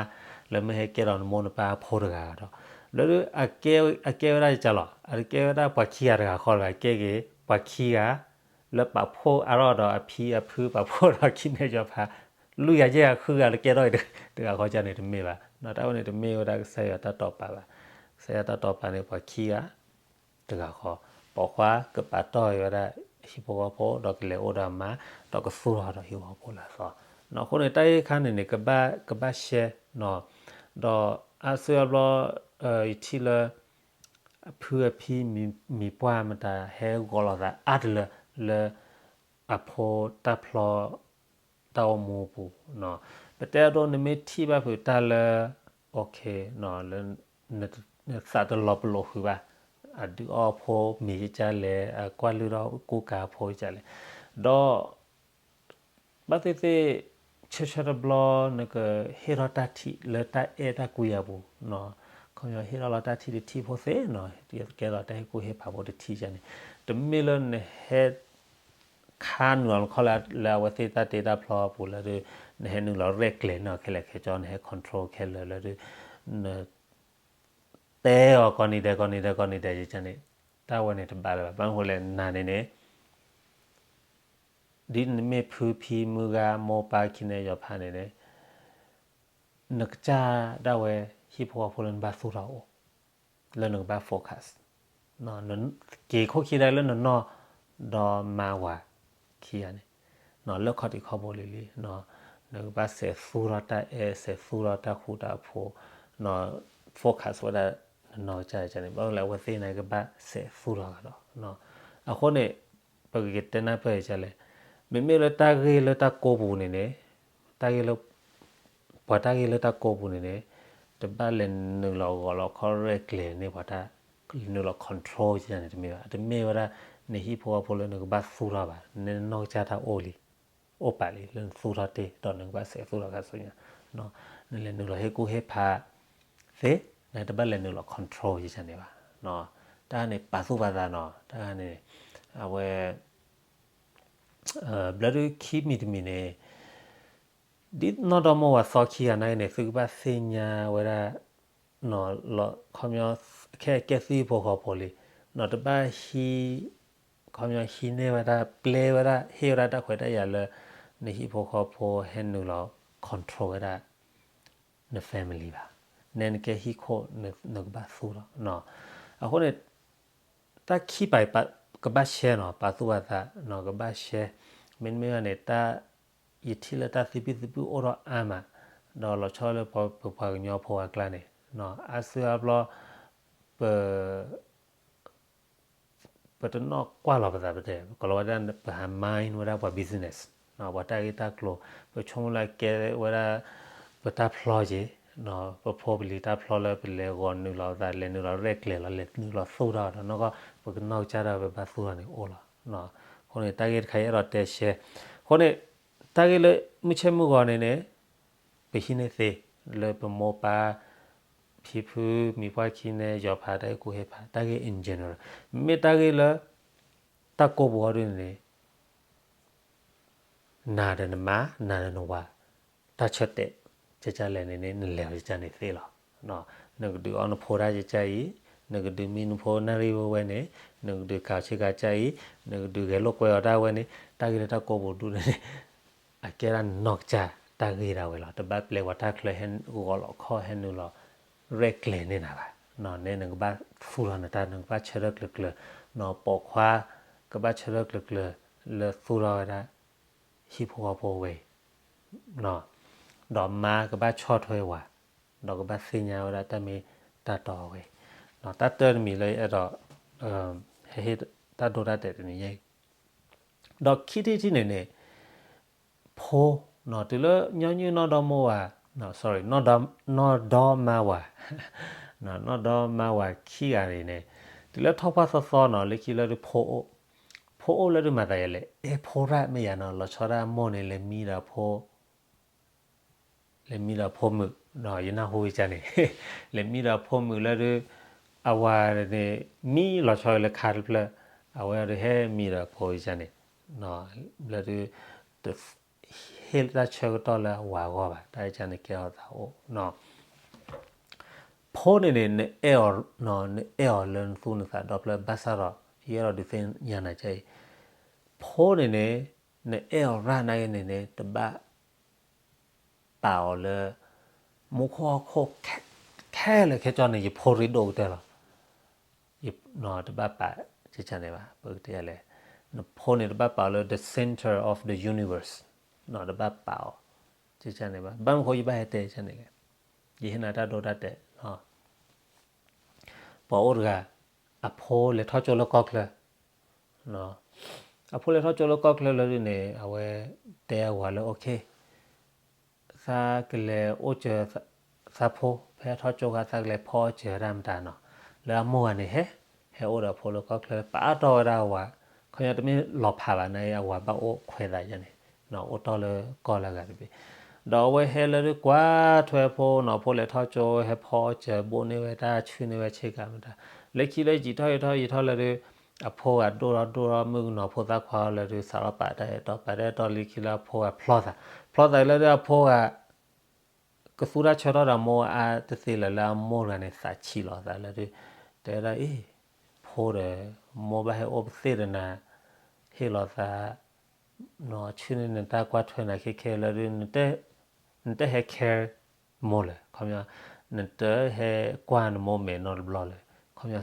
လၢမ့ၢ်ဟဲကဲထီၣ်နမိၢ်နပၢ်အဖိတဂၤဒီး လၢ အကဲဝဲဒၣ်ယကလီၤ အတကဲဝဲဒၣ်ပှၤခံဂၤတဂၤဃီတဂၤ ကဲက့ၤ ပှၤခံဂၤ လၢပာ်ဖှိၣ်အါထီၣ်ဒီးအဖံအဖု ပာ်ဖှိၣ်ဒီးခံန့ၣ်ယီၤဖး လွံၢ်ဂၤယဲၢ်ဂၤဃုဂၤလၢကဲထီၣ်အံၤတဂၤဃီကန့ၣ်တမ့ၢ်ဘၣ်. တၢ်ဝဲန့ၣ်တမ့ၢ်ဝဲဒၣ်ကစၢ်ယွၤတၢ်တိာ်ပာ်ဘၣ်. ကစၢ်ယွၤတၢ်တိာ်ပာ်န့ၣ် ပှၤခံဂၤ တဂၤဃီ ပိာ်ခွါကပာ်တီၢ်ဝဲဒၣ်ဟံၣ်ဖိဃီဖိ ဒီးကလဲၤအိၣ်ဒီးအမါ ဒီးကသူၣ်ထီၣ်ဒီးဟံၣ်ဖိဃီဖိလၢအသီ. အဃိန့ၣ် တၢ်ဂ့ၢ်တခါန့ၣ်န့ၣ် ကဘၣ် ကဘၣ်ရှဲ ဒီးအါစုအါဘျီ ယထံၣ်လၢ အဖုအဖံမံၤပှၢ်မတၤဟဲဂီၤလီၤသးအါတလၢ လၢအဖိတၢ်ဖျီ တၢ်အိၣ်မူအပူၤ, ပတဲအဒိ နမ့ၢ်ထံၣ်ဘၣ်ဖုးတၢ်လၢ လၢ နသးတလီၤပလိာ်ဃုာ်ဘၣ်, အဒုးအီၣ်ဖိမ့ၤကကလဲၣ်, အကွၢ်လုၢ်ထီၣ်ကူကၤဖိကကလဲၣ်, ဒီး ဘၣ်သ့ၣ်သ့ၣ် ဆၢဆၢတဘျီ နကဟ့ၣ်ထီၣ်တၢ်ထံၣ်လၢတၢ်အဲၣ်တၢ်ကွံအပူၤ, ခီပညီဟ့ၣ်ထီၣ်လီၤတၢ်ထံၣ်တထံၣ်ဖိသ့နီၤ, ကဲသိးတၢ်ဟ့ၣ်ကူၣ်ဟ့ၣ်ဖးဖိတထံၣ်န့ၣ်, တမ့ၢ်လၢနဟဲ ခါနုာ်လီၤနခီၣ်လၢအဝဲသ့ၣ်တၢ်တ့တၢ်ဖျီအပူၤလၢဒုး နဟဲနုာ်လီၤရဲၣ်ကျဲၤန့ၢ်အီၤခဲလၢာ်ခဲဆ့ နဟဲ control ခဲလၢာ်လၢဒုး န တဲအီၤကိးနံၤဒဲးကိးနံၤဒဲးကိးနံၤဒဲးယန့ၣ်, တၢ်ဝဲန့ၣ်တဘၣ်လၢၤဘၣ်. ဘၣ်မနုၤဃိလဲၣ် နၤန့ၣ်န့ၣ် ဒ်နမ့ၢ်ဖုဖံမုၢ်ဂၤမိၢ်ပၢ်ခံနဲယီၤဖးန့ၣ်န့ၣ် နကစၢ်ဒၣ်ဝဲဟံၣ်ဖိဃီဖိလၢနဘၣ်သူၣ်ထီၣ်အိၣ် လၢနကဘၣ် focus က့ၤခိၣ်ခံဒၣ်လၢနနီၢ်ဒီးမါဝၤခံဂၤန့ၣ် လၢခီၣ်ထံးခီၣ်ဘိလံၤလံၤ, နကဘၣ်စဲးသူၣ်ထီၣ်တၢ်အဲၣ် စဲးသူၣ်ထီၣ်တၢ်ဃူတၢ်ဖိး, focus ဝဲဒၣ်နနီၢ်ကစၢ်န့ၣ် ဘၣ်လၢအဝဲသ့ၣ်န့ၣ်ကဘၣ်စဲးသူၣ်ထီၣ်ကဒီး. အဃိန့ၣ် ပကကတဲနၢ်ပၢၢ်ကလဲၣ်, မ့မ့ၢ်လၢတၢ်ဂ့ၢ်လၢတၢ်ကိးပူၤန့ၣ်န့ၣ် တၢ်ဂ့ၢ်လၢ ပှၤတၢ်ဂ့ၢ်လၢတၢ်ကိးပူၤန့ၣ်န့ၣ် တဘၣ်လဲၤနုာ်လီၤဂီၤလီၤခီရဲၣ်ကျဲၤန့ၢ်ပှၤတၢ် နုာ်လီၤ control န့ၣ်တမ့ၢ်ဘၣ်, တမ့ၢ်ဝဲဒၣ် နဟံၣ်ဖိဃီဖိလၢနကဘၣ်သူၣ်ထီၣ်ဘၣ်, နနီၢ်ကစၢ်တၢ်အိၣ်လံ, အိၣ်ပာ်လံ လၢနသူၣ်ထီၣ်တ့ၢ် ဒီးနကဘၣ်စဲးသူၣ်ထီၣ်ခါဆူညါ, နလဲၤနုာ်လီၤဟ့ၣ်ကူၣ်ဟ့ၣ်ဖးသ့, နတဘၣ်လဲၤနုာ်လီၤ control န့ၣ်ဘၣ်, တၢ်န့ၣ်ပာ်သူၣ်ပာ်သးနီၤ, တၢ်န့ၣ် အဝဲ ဘျၢဒုးခံမံၤတမံၤန့ၣ် ဒ်နီၢ်ဒီမိၢ်ဝၤသီခံဂၤနာ်က့န့ၣ် သုကဘၣ်သ့ၣ်ညါဝဲဒၣ် ခီပညီ ခဲအံၤကဲသုဟံၣ်ဖိဃီဖိလံ, နတဘၣ်ဟံး ခီပညီဟံးန့ၢ်ဝဲဒၣ် ပျဲဝဲဒၣ် ဟ့ၣ်ဝဲဒၣ်တၢ်ခွဲးတၢ်ယာ်လၢ နဟံၣ်ဖိဃီဖိဟဲနုာ်လီၤ control ဝဲဒၣ် န family ဘၣ်, နဲနကဲဟံၣ်ခိၣ် နကဘၣ်သူၣ်ထီၣ်, အဃိန့ၣ် တၢ်ခံပာ်အံၤ ကဘၣ်ရှဲနီၤ, ပာ်သူၣ်ပာ်သးနီၤ, ကဘၣ်ရှဲ, မ့တမ့ၢ်ဘၣ်န့ၣ် တၢ် ယထံၣ်လၢတၢ်သဘံၣ်သဘုၣ်အိၣ်ထီၣ်အါမး, ဒီးလီၤဆီလၢပပှၤကညီဖိအကျါန့ၣ် အါစုအါဘျီ ပ ပတနီၣ်ကွၢ်လီၤပသးပတဲ ကလီၤဝဲဒၣ်ပဟး mind ဝဲဒၣ်ပှၤ business, ပှၤတၢ်ဂ့ၢ်တၢ်ကျိၤ, ပဆိကမိၣ်လၢအကဲဝဲဒၣ် ပတၢ်ဖျီက့ၤ, ပဖိပလံၤတၢ်ဖျီလၢပလဲၤဂီၤနုာ်လီၤသး လဲၤနုာ်လီၤရဲၣ်ကျဲၤလီၤ လဲၤနုာ်လီၤသူၣ်ထီၣ်ဒီးနီၢ်ကီၢ် ပကနီၢ်ကစၢ်ဒၣ်ပဘၣ်သူၣ်ထီၣ်န့ၣ်အိၣ်လီၤ. အဃိန့ၣ် တၢ်ဂ့ၢ်တခါအံၤအဲၣ်ဒိးတဲရှဲ, အဃိန့ၣ် တၢ်ဂ့ၢ်လၢမုၢ်ဆ့ၣ်မုၢ်ဂီၤန့ၣ်န့ၣ် ပဟံးန့ၢ်သ့ လၢပမိၢ်ပၢ် ဖံဖု မံၤပှၢ်ခံန့ၣ် ယီၤဖးတၢ်ဟ့ၣ်ကူၣ်ဟ့ၣ်ဖး တၢ်ဂ့ၢ် in general, မ့မ့ၢ်တၢ်ဂ့ၢ်လၢ တၢ်ကိးပူၤအီၤဒ်န့ၣ်န့ၣ် နၤဒီးနမါ နၤဒီးနဝၤ တၢ်ဆၢတဲာ် ကကလဲၣ်န့ၣ်န့ၣ် နလဲၤအီၤကကန့ၣ်သ့လီၤ. နကဒုးအီနဖိတၢ်ကကအံၤ, နကဒုးမံနဖိနၣ်ရံၣ်ဝဲဝဲန့ၣ်, နကဒုးကးဆ့ကၤကကအံၤ, နကဒုးဂဲၤလိာ်ကွဲအီၤတၢ်ဝဲန့ၣ် တၢ်ဂ့ၢ်လၢတၢ်ကိးပူၤဒ်န့ၣ်န့ၣ် အကဲဒၣ်နီၢ်ကစၢ်တၢ်ဂ့ၢ်ဒၣ်ဝဲလီၤ. တဘၣ်ပျဲပှၤတၢ်ချၢဟဲဂီၤလီၤခီၣ် ဟဲနုာ်လီၤရဲၣ်ကျဲၤန့ၢ်နၤဘၣ်. နဲနကဘၣ်သူၣ်ထီၣ်နတၢ် နကဘၣ်ဆၢထၢၣ်ကျၢၤကျၢၤ, ပိာ်ခွါ ကဘၣ်ဆၢထၢၣ်ကျၢၤကျၢၤ လၢသူၣ်ထီၣ်ဝဲဒၣ် ဟံၣ်ဖိဃီဖိဝဲအံၤ, ဒီးမါကဘၣ်ဆီၣ်ထွဲဝၤ, ဒီးကဘၣ်သ့ၣ်ညါဝဲဒၣ်တၢ်မ့ၢ်တၢ်တီအဝဲအံၤ, တၢ်တၢတမံၤလၢအဲၣ်ဒိး ဟဲဟ့ၣ်တၢ်ဒိတၢ်တဲာ်တနံၤအံၤ, ဒီးခံထံၣ်တထံၣ်န့ၣ်န့ၣ် ဖိ, တုၤလၢညီနုၢ်နီၢ်ဒီမိၢ်ဝၤ sorry, နီၢ်ဒီမါဝၤ, နီၢ်ဒီမါဝၤခံဂၤန့ၣ်န့ၣ် တုၤလၢထီၣ်ပှၢ်သီသီနီၤ လၢခံလၢဒုးဖိအိၣ်, ဖိအိၣ်လၢဒုးမၤသးယဲလဲၣ် အဲၣ်ဖိရၣ်မ့ၢ်ယၤနီၤ လီၤဆီဒၣ်မိၢ်န့ၣ် လဲၤမံဒီးဖိ လဲၤမံဒီးဖိမုၣ်, ယနၢ်ဟူဝဲကန့ၣ်, လဲၤမံဒီးဖိမုၣ်လၢဒုး အဝၤန့ၣ် မံလီၤဆီလၢခါတဖျၢၣ်, အဝဲဒုးဟဲမံဒီးဖိဝဲကန့ၣ်, လၢဒုး တဟ့ၣ်တၢ်ဆၢကတီၢ်လၢအဝၤအဂီၢ်ဘၣ်, တၢ်ဝဲန့ၣ်ကဲထီၣ်သးအိၣ် ဖိန့ၣ်န့ၣ် နအဲၣ်အီၤ, နအဲၣ်အီၤလၢနသူၣ်နသးဒီဖျၢၣ် ဘၣ်ဆၣ်ဒီး ယအဲၣ်ဒိးဒုးသ့ၣ်ညါနၤကအံၤ, ဖိန့ၣ်န့ၣ် နအဲၣ်အီၤရၣ်နာ်က့န့ၣ်န့ၣ် တဘၣ်ပာ်အီၤလၢ မူခိၣ်ဟီၣ်ခိၣ် ခဲလၢာ်ခဲဆ့န့ၣ် ယဖိရ့ဒိၣ်ကတၢၢ်လီၤ. တဘၣ်ပာ် ကန့ၣ်ဘၣ်, ပကတဲလဲၣ်, နဖိန့ၣ်တဘၣ်ပာ်အီၤလၢ the center of the universe, တဘၣ်ပာ်အီၤ ကန့ၣ်ဘၣ်, ဘၣ်မနုၤဃိယဘၣ်ဟဲတဲကန့ၣ်လဲၣ်, ယဟ့ၣ်နၤတၢ်ဒိတၢ်တဲာ်, ပှၤအိၣ်တဂၤ အဖိလဲၤထီၣ်ကၠိလၢကီၢ်ချၢ အဖိလဲၤထီၣ်ကၠိလၢကီၢ်ချၢလၢဒုးန့ၣ် အဝဲတဲအဝၤလၢ okay, သးကလဲၤအိၣ်စၢၤသးဖိ ဖဲထီၣ်ကၠိခါ သးကလဲၤဖီအီၣ်စၢၤတၢ်မတၤနီၤ, လၢအမိၢ်ဂၤန့ၣ်ဟဲ, ဟဲအိၣ်ဒီးအဖိလၢကီၢ်ချၢ ပာ်အါတီၢ်ဝဲဒၣ်အဝၤ, ခီပညီတမ့ၢ်လီၤဖးဘၣ်န့ၣ် အဝၤဘၣ်အိၣ်ခွဲးသးယဲန့ၣ်, အိၣ်တီၢ်လၢကီၢ်လၢအဂၤတဘ့ၣ်, ဒီးအဝဲဟဲလၢဒုးကွၢ်ထွဲအဖိနီၤ, ဖိလဲၤထီၣ်ကၠိ ဟဲဖီအီၣ်စၢၤ ဘိးန့ၢ်ဝဲတၢ် ဆှုၣ်န့ၢ်ဝဲဆ့ကၤမတၤ, လၢခံလၢယံာ်ထီၣ်ယံာ်ထီၣ်ယံာ်ထီၣ်လၢဒုး အဖိဂၤဒိၣ်ထီၣ်ဒိၣ်ထီၣ်မုၣ်ကနီၤဖိသၣ်ခွါလၢဒုး စးထီၣ်ပာ်တၢ်အဲၣ်တီ ပာ်တၢ်အဲၣ်တီလၢခံလၢအဖိဂၤဖျီသး, ဖျီသးလၢဒုးအဖိဂၤ ကသူတၢ်ဆၢထီၣ်ဒီးမိၢ်အါတသ့လၢၤ လၢအမိၢ်တဂၤန့ၣ် သးဆံးလီၤသးလၢဒုး တဲဝဲဒၣ်အံၤ, ဖိဒီး မိၢ်ဘၣ်ဟဲအိၣ်ပသ့ၣ်ဒီးနၤ, ဟ့ၣ်လီၤသး ဆှုၣ်န့ၢ်နတၢ်ကွၢ်ထွဲနၤခဲခဲလၢဒုး နတဟဲ care မိၢ်လၢၤ, ခီပညီ နတဟဲကွၢ်နမိၢ်မဲာ်နီတဘျီလၢၤ, ခီပညီ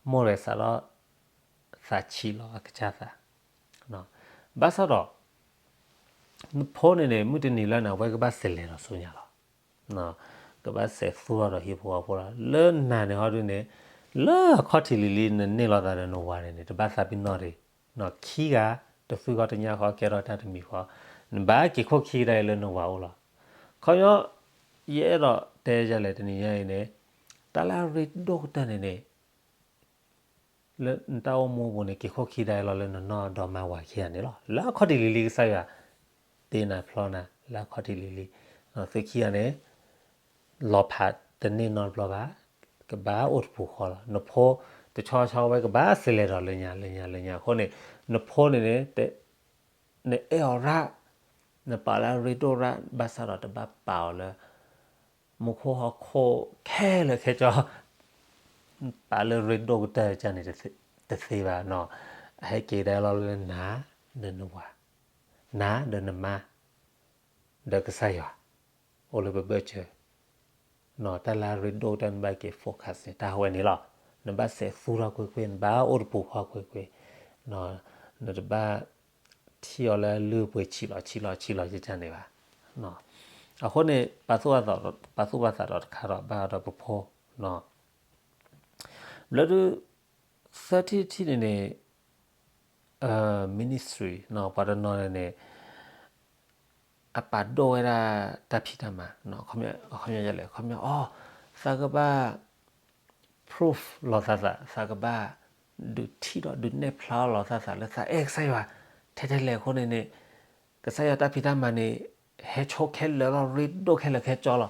မိၢ်ဒီးစးထီၣ် သးဆံးလီၤအကစၢ်သး, ဘၣ်ဆၣ်ဒီး နဖိန့ၣ်န့ၣ် မုၢ်တနံၤလၢနၤ အဝဲကဘၣ်စဲးလဲၤဒီးဆူညါလီၤ. ကဘၣ်စဲးသူၣ်ထီၣ်ဒီးဟံၣ်ဖိဃီဖိလီၤ. လၢနၤန့ၣ်ဟီဒုန့ၣ် လၢအခီၣ်ထံးလံၤလံၤ နန့ၢ်လိာ်သးဒီးနဝၤန့ၣ်န့ၣ် တဘၣ်သးပ့ၤနီၣ်ဒံး, ခံဂၤ တသွံၣ်ဃီတညၣ်ဃီ ကဲထီၣ်တၢ်တမံၤဃီ, နဘၣ်က့ၤခိၣ်ခံကဒါအံၤလၢနဝၤအိၣ်လီၤ. ခီပညီ ယအဲၣ်ဒိးတဲယၤလဲၣ်တနံၤညါအံၤန့ၣ် တၢ်လၢအရ့ဒိၣ်ကတၢၢ်န့ၣ်န့ၣ် လၢနတၢ်အိၣ်မူအပူၤန့ၣ် က့ၤခိၣ်ခံကဒါလီၤလၢနနီၢ်ဒီမါဝၤခံဂၤန့ၣ်လီၤ. လၢအခီၣ်ထံးလံၤလံၤကစၢ်ယွၤ တ့နၤဖျီနၤ လၢအခီၣ်ထံးလံၤလံၤ, သုခံဂၤန့ၣ် လီၤဖးတန့ၢ်နီတဘျီဘၣ်, ကဘၣ်အိၣ်တပူၤဃီလီၤ. နဖိ တဆီဆီဝဲကဘၣ်စဲးလဲၤဒီးလၢညါလၢညါလၢညါအဃိန့ၣ် နဖိန့ၣ်န့ၣ် နအဲၣ်အီၤရၣ်, နပာ်လၢအရ့ဒိၣ်ရၣ် ဘၣ်ဆၣ်ဒီးတဘၣ်ပာ်အီၤလၢ မူခိၣ်ဟီၣ်ခိၣ်ခဲလၢာ်ခဲဆ့, ပာ်လၢရ့ဒိၣ်ကတၢၢ်န့ၣ် တသ့ဘၣ်နီၤ. အဟဲက့ၤကဒါလီၤလၢနၤ ဒီးနဝၤ, နၤဒီးနမါ ဒီးကစၢ်ယွၤ အိၣ်လၢပဘၢၣ်စၢၤ, တၢ်လၢအရ့ဒိၣ်ကတၢၢ်နဘၣ်က့ၤ focus န့ၣ် တၢ်ဟဲဝဲန့ၣ်လီၤ. နဘၣ်စဲးသူၣ်ထီၣ်ကွ့ၢ်ကွ့ၢ်, နဘၣ်အိၣ်တပူၤဃီကွ့ၢ်ကွ့ၢ်, နတဘၣ်ထံၣ်အီၤလၢလုၢ်ပှ့ၤဆံးလီၤဆံးလီၤဆံးလီၤယကန့ၣ်ဘၣ်. အဃိန့ၣ် ပာ်သူၣ်ပာ်သးဒီးတခါဒီးဘၣ်ဒီးပဖိ ဘျီဒုး သၢထံၣ်တထံၣ်န့ၣ်န့ၣ် ministry ပှၤတနီၤန့ၣ်န့ၣ် အပာ်ဒိၣ်ဝဲဒၣ်တၢ်ဖံးတၢ်မၤ, ခီပညီလဲၣ်, ခီပညီ အီ သးကဘၣ် prove လီၤသးသး, သးကဘၣ် ဒုးထံၣ်ဒီးဒုးနဲၣ်ဖျါလီၤသးသးလၢသးအဲၣ်ကစၢ်ယွၤ ထဲထဲလဲၣ်အဃိန့ၣ်န့ၣ် ကစၢ်ယွၤတၢ်ဖံးတၢ်မၤန့ၣ် ဟဲဆိခဲလၢာ်လီၤ, ရ့ဒိၣ်ခဲလၢာ်ခဲဆ့လီၤ.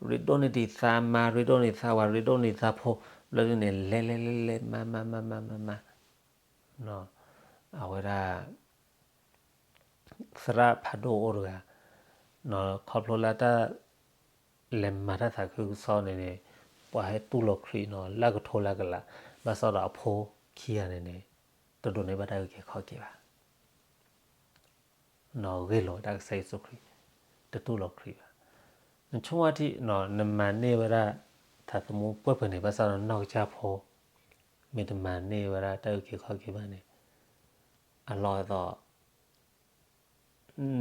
ရ့ဒိၣ်န့ၢ်ဒံးသးမါ, ရ့ဒိၣ်န့ၢ်သးဝၤ, ရ့ဒိၣ်န့ၢ်သးဖိ, ဘျီဒုးန့ၣ် လဲၤလဲၤလဲၤလဲၤ မၤမၤမၤမၤမၤမၤ အဝဲဒၣ် သရၣ်ဖးဒိၣ်အိၣ်တဂၤ, ခီဖျိလၢတၢ်လဲၤမၤတၢ်သးခုကစီၣ်န့ၣ်န့ၣ် ပှၤဟဲတူၢ်လိာ်ခရံာ်နီၤ လၢအကထိလၢအကလး, ဘၣ်ဆၣ်ဒီးအဖိခံဂၤန့ၣ်န့ၣ် တဒိးန့ၢ်ဘၣ်တၢ်အုၣ်က့ၤခီၣ်က့ၤဘၣ်. နီၢ်ဂ့ၢ်လိာ်တၢ်ကစၢ်ယ့ၣ်ၡူးခရံာ်, တတူၢ်လိာ်ခရံာ်ဘၣ်. နဆိကမိၣ်ထံၣ် နမၤန့ၢ်ဝဲဒၣ် သးသမူပှဲၤပှဲၤန့ၣ် ဘၣ်ဆၣ်ဒီးနီၢ်ကစၢ်ဖိ မ့ၢ်တမၤန့ၢ်ဝဲဒၣ်တၢ်အုၣ်က့ၤခီၣ်က့ၤဘၣ်န့ၣ် အလီၢ်အသိး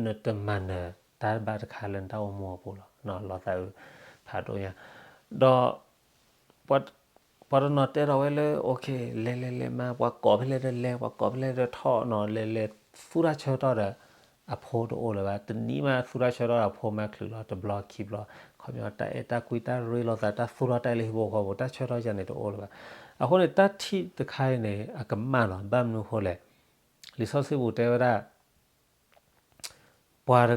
နတမၤနၢၤတၢ်ဘၣ်တခါလၢနတၢ်အိၣ်မူအပူၤလီၤ. လီၤသးအုးဖးဒိၣ်ညါ, ဒီး ပှၤတနီၤတဲထီၣ်ဝဲလၢ okay လဲၤလဲၤလဲၤမၤ ပှၤကိးဖဲလဲၣ်ဒီးလဲၤ ပှၤကိးဖဲလဲၣ်ဒီးထီၣ်နီၤ လဲၤလဲၤသူၣ်တၢ်ဆၢကတီၢ်ဒီး အဖိတအိၣ်လၢၤဘၣ်. တနံၤမးသူတၢ်ဆၢကတီၢ်ဒီးအဖိမါချုးလီၤ တဘျီခံဘျီ, ခီပညီတၢ်အဲၣ်တၢ်ကွံတၢ်ရ့လိာ်သး တၢ်သူၣ်ထီၣ်တၢ်အဲၣ်လၢဟံၣ်ဖိဃီဖိ တၢ်ဆၢကတီၢ်ယၤန့ၣ်တအိၣ်လၢၤဘၣ်. အဃိန့ၣ် တၢ်ထံၣ်တခါအံၤန့ၣ် အကမၣ်လီၤ. ဘၣ်မနုၤအဃိလဲၣ်, လံာ်စီဆှံပူၤတဲဝဲဒၣ် ပှၤ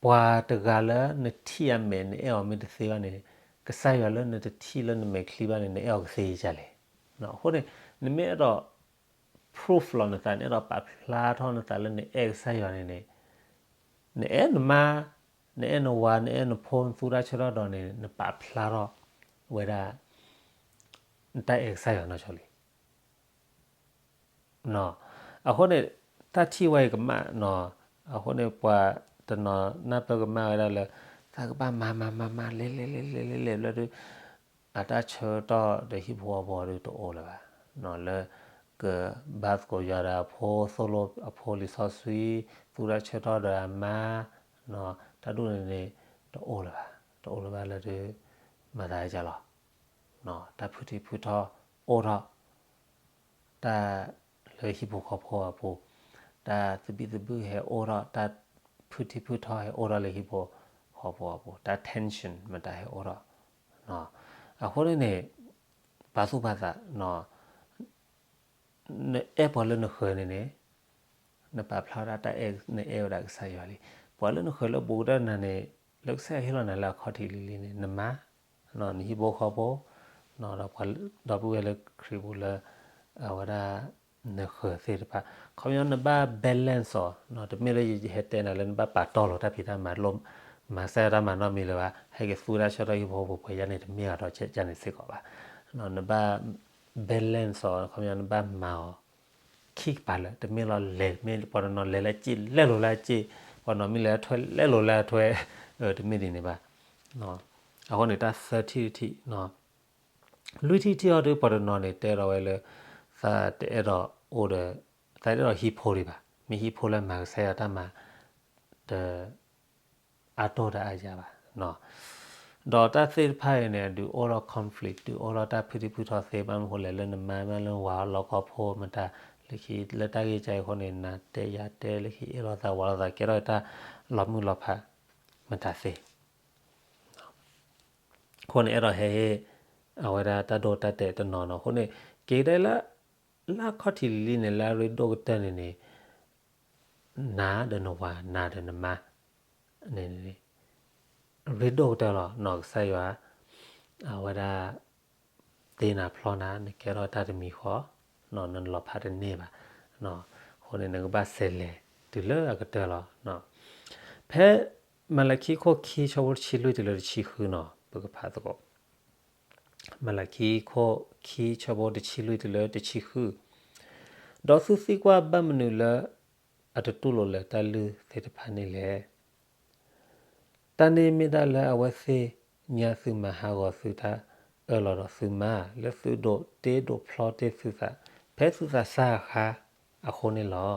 ပှၤတဂၤလၢနထံၣ်အမဲာ်နအဲၣ်အီၤမ့ၢ်တသ့ဘၣ်န့ၣ်, ကစၢ်ယွၤလၢနတထံၣ်လၢနမဲာ်ချံဘၣ်န့ၣ် နအဲၣ်အီၤကသ့ဒ်လဲၣ်. အဃိန့ၣ် နမ့ၢ်အဲၣ်ဒိး prove လီၤနသး, နအဲၣ်ဒိးပာ်ဖျါထီၣ်နသးလၢနအဲၣ်ကစၢ်ယွၤန့ၣ်န့ၣ်, နအဲၣ်နမါ, နအဲၣ်နဝၤ, နအဲၣ်နဖိ, နသူတၢ်ဆၢကတီၢ်ဒီးန့ၣ် နပာ်ဖျါထီၣ်ဝဲဒၣ် နတၢ်အဲၣ်ကစၢ်ယွၤနီၢ်ဆိလံ. အဃိန့ၣ် တၢ်ထံၣ်ဝဲအံၤကမၣ်နီၤ, အဃိန့ၣ် ပှၤတနီၤနၢ်ပၢၢ်ကမၣ်ဝဲဒၣ်လၢ သးကဘၣ်မၤမၤမၤမၤ လဲၤလဲၤလဲၤလဲၤလဲၤလဲၤဘျီဒုး အတၢ်ဆၢကတီၢ်ဒီးဟံၣ်ဖိဃီဖိဒုးတအိၣ်လၢၤဘၣ်, လၢကဘါသကိးယွၤဒီးအဖိ သိၣ်လိအဖိလံာ်စီဆှံ, သူတၢ်ဆၢကတီၢ်ဒီးအမါ, တၢ်ဒ်န့ၣ်န့ၣ် တအိၣ်လၢၤဘၣ်, တအိၣ်လၢၤဘၣ်လၢဒုး မၤသးဒ်လဲၣ်လီၤ. တၢ်ဖုထံဖုထီအိၣ်ထီၣ် တၢ်လၢဟံၣ်ဖိဃီဖိအပူၤ, တၢ်သဘံၣ်သဘုၣ်ဟဲအိၣ်ထီၣ်, တၢ်ဖုထံဖုထီဟဲအိၣ်ထီၣ်လၢဟံၣ်ဖိဃီဖိအပူၤ, တၢ် tension မတၤဟဲအိၣ်ထီၣ်. အဃိန့ၣ်န့ၣ် ပာ်သူၣ်ပာ်သး, နအဲၣ်ပှၤလၢနဃၢၤန့ၣ်န့ၣ် နပာ်ဖျါဝဲဒၣ်တၢ်အဲၣ် နအဲၣ်ဝဲဒၣ်ကစၢ်ယွၤလံ. ပှၤလၢနဃၢၤလၢဘူးကတၢၢ်နၤန့ၣ် လၢကစၢ်ယွၤဟ့ၣ်လီၤနၤလၢအခီၣ်ထံးလံၤလံၤန့ၣ် နမါ, နဟံၣ်ဖိဃီဖိ, ဒီပုၢ်ဝဲၢ်လၢခရံာ်ပူၤလၢ အဝဲဒၣ် နဃၢၤသ့ၣ်တဖၣ်, ခီပညီနဘၣ် balance အီၤ, တမ့ၢ်လၢယဟဲတဲနၤလၢနဘၣ်ပာ်တီၢ်လီၤတၢ်ဖံးတၢ်မၤ မၤစၢၤတၢ်မၤနီတမံၤလၢၤဘၣ်, ဟဲက့ၤသူတၢ်ဆၢကတီၢ်ဟံၣ်ဖိဃီဖိပှဲၤယါန့ၣ် တမ့ၢ်အီၤဒီးကန့ၣ်စ့ၢ်ကီးဘၣ်. နဘၣ် balance အီၤ, ခီပညီနဘၣ်မၤအီၤ ခံကပၤလၢာ်, တမ့ၢ်လီၤလဲၤ, တမ့ၢ်ပှၤတနီၤလဲၤလၢအစ့ၣ် လဲလိာ်လၢအစ့ၣ်, ပှၤတနီၤမ့ၢ်လဲၤအထွဲ လဲလိာ်လၢအထွဲ, တမ့ၢ်ဒ်န့ၣ်ဘၣ်. အဃိန့ၣ် တၢ်သၢထံၣ်တထံၣ်, လွံၢ်ထံၣ်တထံၣ်အီၤဒုး ပှၤတနီၤန့ၣ် တဲထီၣ်ဝဲလၢ သးတအဲၣ်ဒိးအိၣ်ဒီး, သးတအဲၣ်ဒိးဟံၣ်ဖိဒံးဘၣ်, မ့ၢ်ဟံၣ်ဖိလၢမၤကစၢ်ယွၤတၢ်မၤ တ အါတီၢ်တအါယၤဘၣ်. ဒီးတၢ်သ့ၣ်တဖၣ်အံၤန့ၣ် ဒုးအိၣ်ထီၣ် conflict, ဒုးအိၣ်ထီၣ်တၢ်ဖုထံဖုထီသ့, ဘၣ်မနုၤအဃိလဲၣ်, လၢနမါမ့ၢ်လၢနဝၤအလီၢ်ခီဖိမတၤ, လၢခံလၢတၢ်ဂ့ၢ်ကါအံၤအဃိန့ၣ် နၤတဲယၤတဲ, လၢခံအဲၣ်လိာ်သးဝးလိာ်သး ကဲထီၣ်တၢ်လီၤမုၢ်လီၤဖးမတၤသ့ အဃိန့ၣ် အဲၣ်ဒိးဟဲဟ့ၣ် အဝဲဒၣ်တၢ်ဒိတၢ်တဲာ်တနီၤနီၤ, အဃိန့ၣ် က့ၤဒဲလၢ လၢအခီၣ်ထံးလံၤလံၤန့ၣ် လၢအရ့ဒိၣ်ကတၢၢ်န့ၣ်န့ၣ် နၤဒီးနဝၤ နၤဒီးနမါ န့ၣ် ရ့ဒိၣ်ကတၢၢ်လီၤ. ကစၢ်ယွၤ အဝဲဒၣ် တ့နၤဖျီနၤ နကဲထီၣ်တၢ်တမံၤဃီ, နလီၤဖးတန့ၢ်ဘၣ်. အဃိန့ၣ် နကဘၣ်စဲးလဲၤတုၤလၢအကတၢၢ်လီၤ. ဖဲမၤလကံခိၣ်ခံဆၢဖိတဆံလွံၢ်တုၤလၢတဆံဃုနီၤ ပကဖးသကိး မၤလကံခိၣ်ခံဆၢဖိတဆံလွံၢ်တုၤလၢတဆံဃု, ဒီးသုသံကွၢ်ဘၣ်မနုၤလၢ အတတူၢ်လိာ်လၢၤတၢ်လုၢ်သ့ၣ်တဖၣ်န့ၣ်လဲၣ်. တၢ်န့ၣ်မ့ၢ်ဒၣ်လၢအဝဲသ့ၣ်ညါသုမၤဟးဂီၤသုတၢ်အၢၣ်လီၤဒီးသုမါ လၢသုဒိးတ့ဒိးဖျီတ့ၢ်သုသး ဖဲသုသးစၢ်အခါအဃိန့ၣ်လီၤ.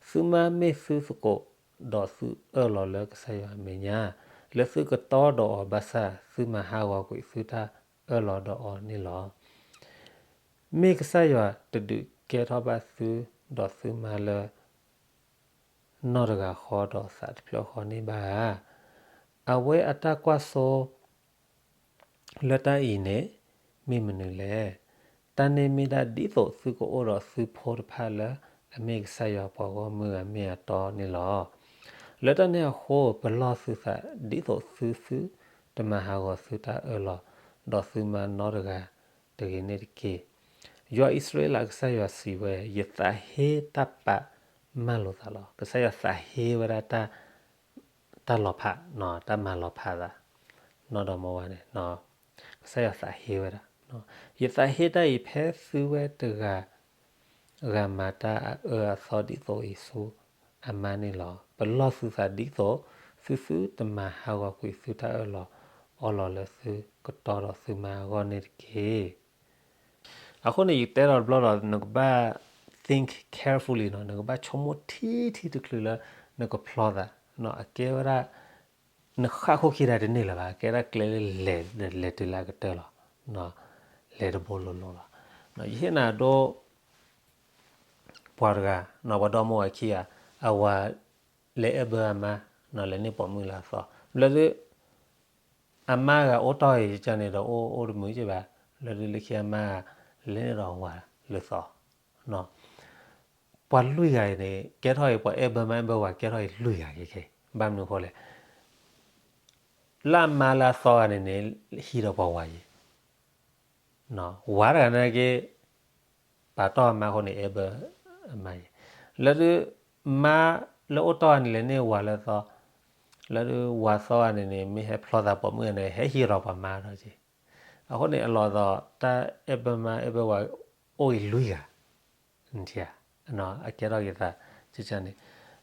သုမါမ့ၢ်သုသကိး ဒီးသုအၢၣ်လီၤလၢကစၢ်ယွၤအမဲာ်ညါ လၢသုကတီဒီးအီၤဘၣ်ဆၣ် သုမၤဟးဂီၤကွံာ်သုတၢ်အၢၣ်လီၤဒီးအီၤန့ၣ်လီၤ. မ့ၢ်ကစၢ်ယွၤတဒုးကဲထီၣ်ဘၣ်သုဒီးသုမါလၢ နီၢ်တဂၤဃီဒီးသးတဖျၢၣ်ဃီန့ၣ်ဘၣ်ဧါ. အဝဲအတၢ်ကွၢ်စိ လၢတၢ်အံၤန့ၣ် မ့ၢ်မနုၤလဲၣ်. တၢ်န့ၣ်မ့ၢ်ဒၣ်ဒ်သိးသုကအိၣ်ဒီးသုဖိတဖၣ်လၢ အမ့ၢ်ကစၢ်ယွၤပှၤဂီၢ်မုၢ်အမ့ၢ်အတီန့ၣ်လီၤ. လၢတၢ်န့ၣ်အဃိ ပလီၢ်သုသးဒ်သိးသုသုတမၤဟးဂီၤသုတၢ်အၢၣ်လီၤ ဒီးသုမါနီတဂၤတဂ့ၤန့ၣ်တက့ၢ်. ယွၤအံၣ်စရ့လးကစၢ်ယွၤစံးဝဲ, ယသးဟ့တၢ်ပာ်မၢလိာ်သးလီၤ. ကစၢ်ယွၤသးဟ့ဝဲဒၣ်တၢ် တၢ်လီၤဖး, တၢ်မၤလီၤဖးသး နီၢ်ဒီးမါဝၤန့ၣ်, ကစၢ်ယွၤသးဟ့ဝဲဒၣ်, ယသးဟ့တၢ်အံၤဖဲသုဝဲတဂၤ ဂၤမၤတၢ်အအၢအသီဒ်သိးယ့ၣ်ၡူးအမါန့ၣ်လီၤ. ပလီၢ်သုသးဒ်သိး သုသုတမၤဟးဂီၤကွံာ်သုတၢ်အၢၣ်လီၤအီလီၤလၢသုကတီဒီးသုမါအဂီၢ်န့ၣ်တက့ၢ်. အဃိန့ၣ် ယကတဲဒီးတဘျီဒီး နကဘၣ် think carefully နီၤ, နကဘၣ်ဆိကမိၣ်ထံထံတချုးလၢနကဖျီသး, အကဲဝဲဒၣ် နဃၣ်ခိၣ်ခံဒၣ်တန့ၢ်လၢၤဘၣ်, ကဲဒၣ်ကျဲလၢလဲၤ လဲၤတုၤလၢအကတၢၢ်လီၤ, လဲၤတဘိလိၤလိၤလီၤ. ယဟ့ၣ်နၤဒိ ပှၤတဂၤ, ပှၤဒီမါဝၤခံဂၤ, အဝၤလဲၤအဲၣ်ဘၢအမါ, လဲၤန့ၢ်ပိာ်မုၣ်လၢအသီ, ဘျီဒုး အမါဂၤအိၣ်တီၢ်အံၤန့ၣ်ဒီး အိၣ်အိၣ်တမုာ်က့ဘၣ်, ဘျီဒုးလၢခံအမါ လဲၤန့ၢ်ဒီးဝၤလၢသီ, ပှၤလွံၢ်ဂၤအံၤန့ၣ် ကဲထီၣ်အံၤ ပှၤအဲၣ်ဘၢမါအဲၣ်ဘၢဝၤကဲထီၣ်အံၤလွံၢ်ဂၤက့ခဲ, ဘၣ်မနုၤအဃိလဲၣ် လၢအမါလၢအသီဂၤန့ၣ်န့ၣ် ဟံးဒီးပှၤဝၤယံၤ, ဝၤတဂၤန့ၣ်က့ ပာ်တီၢ်အမါအဃိန့ၣ် အဲၣ်ဘၢအမါယံၤ, လၢဒုး မါလၢအိၣ်တီၢ်ဂၤန့ၣ် လဲၤန့ၢ်ဝၤလၢသီ, လၢဒုးဝၤသီဂၤန့ၣ်န့ၣ် မ့ၢ်ဟဲဖျီသးပိာ်မုၣ်ဂၤန့ၣ် ဟဲဟံးဒီးပှၤမါဒီးက့, အဃိန့ၣ် အလီၢ်သိး တၢ်အဲၣ်ဘၢမါအဲၣ်ဘၢဝၤ အိၣ်အံၤလွံၢ်ဂၤ နထံၣ်ဧါ, အကဲထီၣ်က့ၤသး န့ၣ်,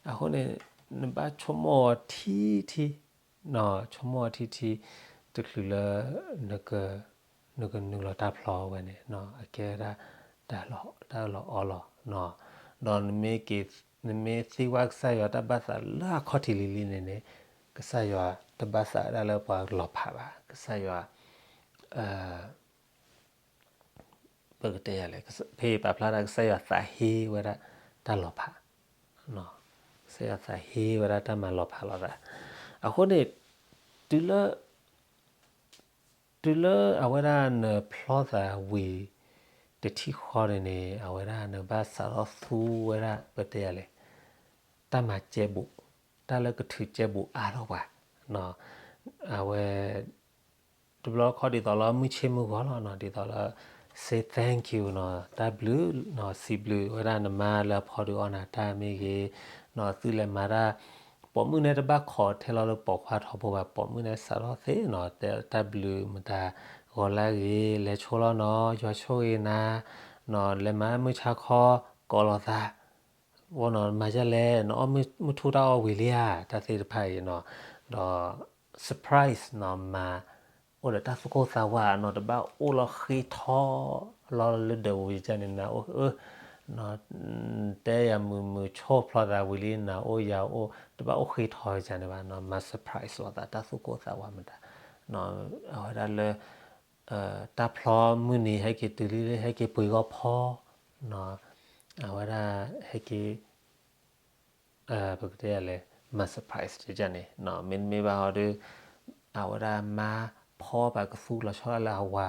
အဃိန့ၣ် နဘၣ်ဆိကမိၣ်အီၤထံထံ, ဆိကမိၣ်အီၤထံထံ, တချုးလၢ နကနုာ်လီၤတၢ်ဖျီဝဲန့ၣ် အကဲဝဲဒၣ် တၢ်လီၤအီလီၤ, ဒီး နမ့ၢ်သံကွၢ်ကစၢ်ယွၤတၢ်ဘၣ်သးလၢအခီၣ်ထံးလံၤလံၤန့ၣ်န့ၣ် ကစၢ်ယွၤတဘၣ်သးဝဲဒၣ်လၢပှၤလီၤဖးဘၣ်, ကစၢ်ယွၤ ပကတဲယၤလဲၣ်, ဖဲပာ်ဖျါဒၣ်ကစၢ်ယွၤသးဟ့ဝဲဒၣ်တၢ်လီၤဖး, ကစၢ်ယွၤသးဟ့ဝဲဒၣ်တၢ်မၤလီၤဖးလိာ်သး, အဃိန့ၣ် တုၤလၢ တုၤလၢအဝဲဒၣ်နဖျီသးဝံၤ တထံၣ်ဃီန့ၣ်န့ၣ် အဝဲဒၣ်နဘၣ်စးထီၣ်သူဝဲဒၣ် ပတဲယၤလဲၣ်, တၢ်မၤကဲဘူး, တၢ်လၢကထုးကဲဘူးအါထီၣ်ပှၤ, အဝဲ တဘျီခီဒ်သိးလၢမုၢ်ဆ့ၣ်မုၢ်ဂီၤလီၤနီၤ, ဒ်သိးလၢ say thank you နီၤ, တၢ်ဘျုးနီၤ, စံးဘျုးဝဲဒၣ်နမါလၢအဖီဒုးအီနၤတၢ်မ့ၢ်ဂ့ၤ, နီၤ, သုလဲၤမၤတၢ်, ပိာ်မုၣ်န့ၣ်တဘၣ်ခိးထဲလီၤလၢပိာ်ခွါထီဘိဘၣ်, ပိာ်မုၣ်န့ၣ်စးထီၣ်သ့နီၤ, တဲတၢ်ဘျုးမတၤ, ဂီၤလၢဂ့ၤ, လဲၤဆိလီၤနီၤ, ယွၤဆိၣ်ဂ့ၤနၤ, နီၤ, လဲၤမၤမုၢ်ဆါခီ, ကိးလိာ်သး ဝဲနီၤ, မၤဒ်လဲၣ်, နအီၣ်မုၢ်ထူၣ်တၢ်အီၣ်ဝံၤလံဧါ, တၢ်သ့ၣ်တဖၣ်အံၤနီၤ, ဒီး surprise နီၤ, မၤအိၣ်ဒီးတၢ်သူၣ်ကိၢ်သးဝးနီၤ, တဘၣ်အိၣ်လီၤဃ့ထီလီၤလၢဒၢးဝံၤကန့ၣ် နအိၣ်, တဲယၤမုာ်မုာ်ဆိၣ်ဖျီသးဝံၤလံ နအိၣ်ယၤအိၣ်, တဘၣ်အိၣ်ဃ့ထီကန့ၣ်ဘၣ်နီၤ, မၤ surprise လိာ်သး တၢ်သူၣ်ကိၢ်သးဝးမတၤ, အဝဲဒၣ်လၢ တၢ်ဖျီမုၢ်နံၤဟဲက့ၤတုၤလံ ဟဲက့ၤပှ့ၤဂီၢ်ဖီ, အဝဲဒၣ်ဟဲက့ၤ ပကတဲလဲၣ် မၤ surprise န့ၣ်, မ့တမ့ၢ်ဘၣ်ဟီဒီး အဝဲဒၣ်မါဖီပာ်ကသူလီၤဆီဒၣ်လၢအဝၤ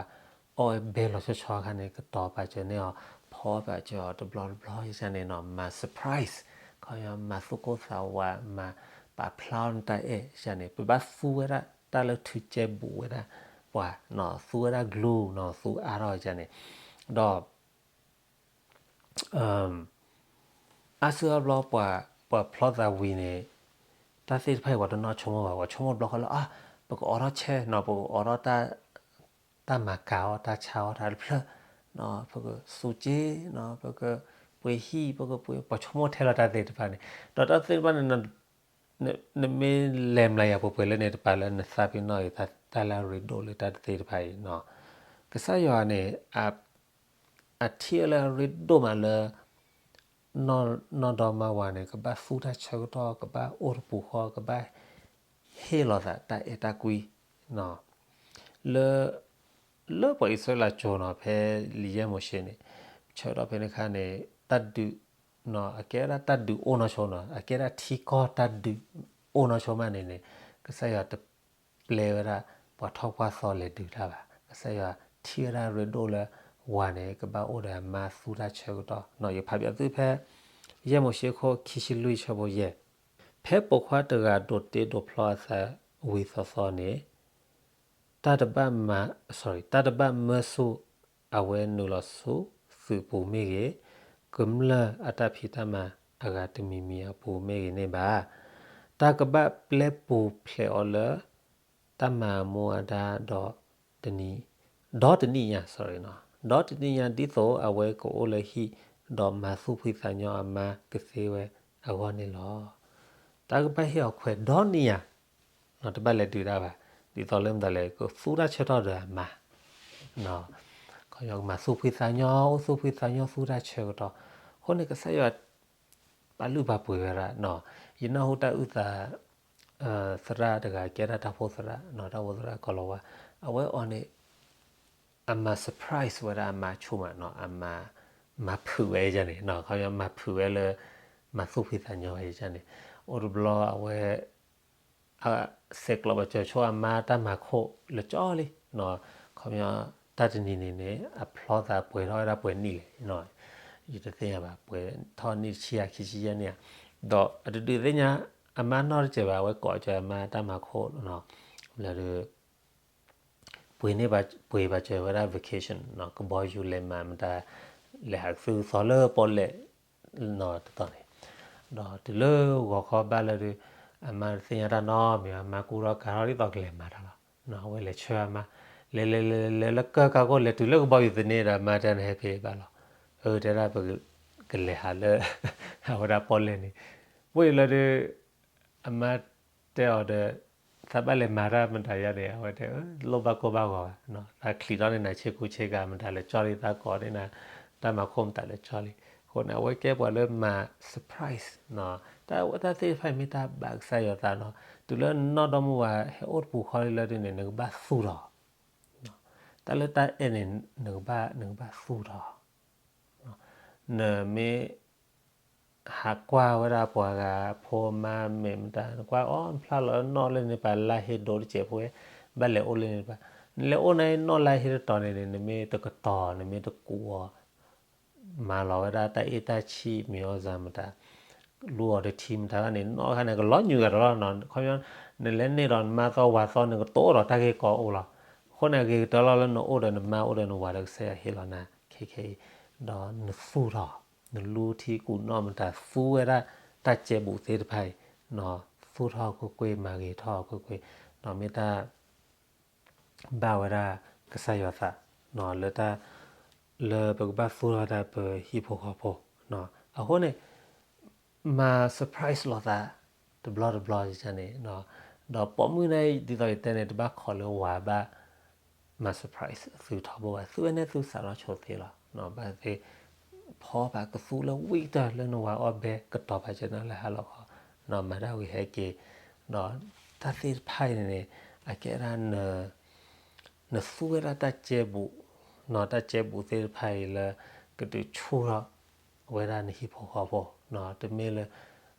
အီၣ်ဝဲဘဲလီၤဆီဆီအခါန့ၣ် ကတီၤပာ်စၢၤန့ၢ်အီၤ, ဖီပာ်စၢၤအီၤတဘျီတဘျီန့ၣ်နီၤ, မၤ surprise, ခီမၤသူၣ်ကိၢ်သးဝး, မၤပာ်ဖျါအီၤနတၢ်အဲၣ်န့ၣ်, ပဘၣ်သူဝဲဒၣ်တၢ်လၢထုးကဲဘူးဝဲဒၣ်ပှၤ, သူဝဲဒၣ် glue နီၤ, သူအါထီၣ်န့ၣ်, ဒီး အါစုအါဘျီ ပှၤဖျီသးဝံၤန့ၣ်, တၢ်သ့ၣ်တဖၣ်အံၤ ပှၤတနီၣ်ဆိကမိၣ်ဘၣ်, ပှၤဆိကမိၣ်တဘျီဃီလၢ အါ, ပကအိးထီၣ်ဆဲးနီၤ, ပကအိးထီၣ် တၢ်မၤကၤအီၣ်တၢ်ဆါအီၣ်တၢ်တဖျၢၣ်, ပကသူစ့, ပကပှ့ၤဟံၣ်, ပကပှ့ၤ, ပှၤဆိကမိၣ်ထဲလီၤတၢ်သ့ၣ်တဖၣ်န့ၣ်, ဒီးတၢ်သ့ၣ်တဖၣ်န့ၣ် နမ့ၢ်လဲၤမၤယၤပှဲၤပှဲၤလၢန့ၣ် တပာ်လၢနသးပ့ၤနီၣ်အံၤ တၢ်လၢအရ့ဒိၣ်လၢတၢ်တသ့ၣ်တဖၣ်အံၤနီၤ, ကစၢ်ယွၤန့ၣ် အထံၣ်လၢအရ့ဒိၣ်မးလၢ နီၢ်ဒီမါဝၤန့ၣ် ကဘၣ်သူတၢ်ဆၢကတီၢ်, ကဘၣ်အိၣ်တပူၤဃီ, ကဘၣ်ဟ့ၣ်လီၤသးတၢ်အဲၣ်တၢ်ကွံ, လၢ လၢပှၤအံၣ်စရ့လးကၠိနီၤ, ဖဲလံာ်ယဲၢ်မိၤၡ့န့ၣ်, ဆၢကတီၢ်ဖဲန့ၣ်အခါန့ၣ် တၢ်ဒုး, အကဲဝဲဒၣ်တၢ်ဒုးအိၣ်နီၢ်ဆိနီၤ, အကဲဒၣ်ထံကီၢ်တၢ်ဒုးအိၣ်နီၢ်ဆိမးန့ၣ်န့ၣ်, ကစၢ်ယွၤတပျဲဝဲဒၣ် ပှၤထီၣ်ပှၢ်သီလဲၤဒုးတၢ်ဘၣ်. ကစၢ်ယွၤထံၣ်ဝဲဒၣ်ရ့ဒိၣ်လၢ ဝၤန့ၣ် ကဘၣ်အိၣ်ဒီးအမါသူတၢ်ဆၢကတီၢ်နီၤ. ယဖးဘၣ်သုဖဲ ယဲၢ်မိၤၡ့အခိၣ်ခံဆံလွံၢ်ဆၢဖိယဲၢ်, ဖဲပိာ်ခွါတဂၤဒိးတ့ဒိးဖျီအသးဝံၤသီသီန့ၣ် တၢ်တဘၣ်မၤ, တၢ်တဘၣ်မၢဆူၣ် အဝဲနုာ်လီၤဆူသုးပူၤမ့ၢ်ဂ့ၤ, ကမျၢၢ်အတၢ်ဖံးတၢ်မၤအဂၤတမံၤမံၤအပူၤမ့ၢ်ဂ့ၤန့ၣ်ဘၣ်. တၢ်ကဘၣ်ပျဲပူၤဖျဲးအီၤလၢ တၢ်မၤအမူအဒါဒီးတနံၤ, ဒီတနံၣ်ညါ, ဒီတနံၣ်ညါ ဒ်သိးအဝဲကအိၣ်လၢဟံၣ် ဒီးမၤသူၣ်ဖှံသးညီအမါကသ့ဝဲအဂီၢ်န့ၣ်လီၤ. တၢ်ကဘၣ်ဟ့ၣ်အီၤခွဲးဒီနံၣ်ညါ တဘၣ်လဲၤဒုးတၢ်ဘၣ်. ဒ်သိးလၢမတၤလဲၣ် ကသူတၢ်ဆၢကတီၢ်ဒီးအမါ, ကမၤသူၣ်ဖှံသးညီ, အိၣ်သူၣ်ဖှံသးညီသူတၢ်ဆၢကတီၢ်. အဃိန့ၣ် ကစၢ်ယွၤပာ်လုၢ်ပာ်ပှ့ၤဝဲဒၣ်, ယနၢ်ဟူတၢ်အုၣ်သး သရၣ်တဂၤ ကဲဒၣ်တၢ်အိၣ်ဖှိၣ်သရၣ်, တၢ်အိၣ်ဖှိၣ်သရၣ်ကီၤလၤဝါ, အဝဲအီၤန့ၣ် အမၤ surprise ဝဲဒၣ်အမါဆိမး, အမၤ, မၤဖုးဝဲန့ၣ်, မၤဖုးဝဲလၢ မၤသူၣ်ဖှံသးညီဝဲန့ၣ်, အိၣ်တဘျီအဝဲ ဆဲးကျိးဘၣ်စၢၤဆိအမါတၢ်မၤခိၣ်လၢကၠီလံ, ခီပညီ တၢ်တနံၤန့ၣ်န့ၣ် အဖျီသးပှဲၤထီၣ်ဝဲဒၣ်ပှဲၤနံၣ်လဲၣ်, ယတသ့ၣ်ညါဘၣ်, ပှဲၤထီၣ်နံၣ်တဆံယၤခံဆံယဲၢ်နံၣ်ဧါ, ဒီးအတဒုးသ့ၣ်ညါအမါနီတစဲးဘၣ်, အဝဲကိးစၢၤအမါတၢ်မၤခိၣ်လီၤ, လၢ ပှ့ၤန့ၢ်ဘၣ် ပှ့ၤဘၣ်စၢၤဝဲဒၣ် vacation ကဘီယူၤလဲၤမၤမတၤ လဲၤဟးကသုၣ်သီလၢပီၣ်လဲၣ် တတီၤန့ၣ်, ဒီးတုၤလၢဂီၤခီဘၣ်လၢဒုး အမါတသ့ၣ်ညါတၢ်နီတမံၤဘၣ်, အမါကူထီၣ်ကၤထီၣ်ဒ်သိးကလဲၤမၤတၢ်လီၤ, အဝဲလဲၤဆှၢအမါ လဲၤလဲၤလဲၤလဲၤလၢကၢကါခိၣ် လဲၤတုၤလၢကဘီယူၤသန့ဒီး အမါတဲန့ၣ် ဟဲက့ၤဘၣ်လီၤ, အၢ တဲဒၣ်ပကလဲၤဟးလၢ အဝဲဒၣ်ပီၣ်လဲၣ်န့ၣ်, ပှ့ၤလၢဒုး အမါတဲအီၤဒီး သးဘၣ်လဲၤမၤတၢ်မတၤယါန့ၣ် အဝဲတဲ လိၣ်ဘၣ်ကိၢ်ဘၣ်ဂီၤဘၣ်, သးချံးထီၣ်န့ၢ်နၤဆ့ကူဆ့ကၤမတၤလၢကၠီလံ, သးကိးန့ၢ်နၤ တၢ်မၤခိၣ်မတၤလၢကၠီလံ, အဃိန့ၣ် အဝဲကဲပှၤလၢမၤ surprise, တၢ်ဝဲတၢ်သ့ၣ်တဖၣ်အံၤမ့ၢ်တၢ်ဘၣ်ကစၢ်ယွၤသးနီၤ, တုၤလၢနနီၢ်ဒီမါဝၤဟဲအိၣ်တပူၤဃီလံလၢဒုးန့ၣ် နကဘၣ်သူၣ်ထီၣ်, တၢ်လၢတၢ်အဲၣ်န့ၣ် နကဘၣ် နကဘၣ်သူၣ်ထီၣ် နမ့ၢ် ဟးကွၢ်ဝဲဒၣ်ပှၤဂၤအဖိအမါမဲာ်မတၤ နကွၢ်အီၤ နဖျါလီၤနီၣ်လၢန့ၣ်ပၤလါဟ့ဒိၣ်တစဲးဖိဝဲ ဘၣ်လဲၤအိၣ်လၢန့ၣ်ပၤ, နလဲၤအိၣ်န့ၣ်နီၣ်လါဟ့တတီၤန့ၣ်န့ၣ် နမ့ၢ်တကတီၤ နမ့ၢ်တကူးအီၤ မၤလီၤဝဲဒၣ်တၢ်အ့ၣ်တၢ်ဆံၣ်မံၤအီၣ်စၢ်မတၤ လူအီၤတထံမတၤန့ၣ် နီၣ်ခါန့ၣ် ကလီၤညွံးဂၤတလီၤနီၤ, ခီပညီ နလဲၤန့ၢ်ဒီးနမါသီဝၤသီ နကတိၤဒီးတၢ်ဂ့ၢ်ကီအိၣ်လီၤ, အဃိန့ၣ် အဂ့ၤကတၢၢ်လီၤလၢနအိၣ်ဒီးနမါ အိၣ်ဒီးနဝၤလၢကစၢ်ယွၤဟ့လီၤနၤခဲခဲအံၤ, ဒီးနသူၣ်ထီၣ် နလူထံကူၣ်နီၣ်မတၤ သူဝဲဒၣ်တၢ်ကဲဘူးသ့ၣ်တဖၣ်အံၤ, သူၣ်ထီၣ်ကွ့ၢ်ကွ့ၢ် မၤဂ့ၤထီၣ်ကွ့ၢ်ကွ့ၢ်, ဒီးမ့ၢ်တၢ် ဘၣ်ဝဲဒၣ်ကစၢ်ယွၤသး လၢတၢ် လၢပကဘၣ်သူၣ်ထီၣ်ဝဲဒၣ်ပဟံၣ်ဖိဃီဖိ, အဃိန့ၣ် မၤ surprise လိာ်သး တဘျီတဘျီန့ၣ်, ဒီးပိာ်မုၣ်န့ၣ် ဒ်သိးယတဲန့ၣ် တဘၣ်ခိးလၢဝၤဘၣ် မၤ surprise သုထီဘိဘၣ်, သူဝဲန့ၣ်သုစးထီၣ်ဆိသ့လီၤ, ဘၣ်သ့ၣ် ဖီပာ်ကသူလၢဝံၣ်ကတၢၢ်လၢနဝၤအီၣ်ဘဲကတီၤပာ်စၢၤနၤလၢဟါလီၤခီ, မၤတၢ်ဝံၤဟဲက့ၤ, ဒီးတၢ်သ့ၣ်တဖၣ်အံၤန့ၣ်န့ၣ် အကဲဒၣ် နသူဝဲဒၣ်တၢ်ကဲဘူး, တၢ်ကဲဘူးသ့ၣ်တဖၣ်အံၤလၢ ကဒုးဆူၣ်ထီၣ်ဝဲဒၣ်နဟံၣ်ဖိဃီဖိ, တမ့ၢ်လၢ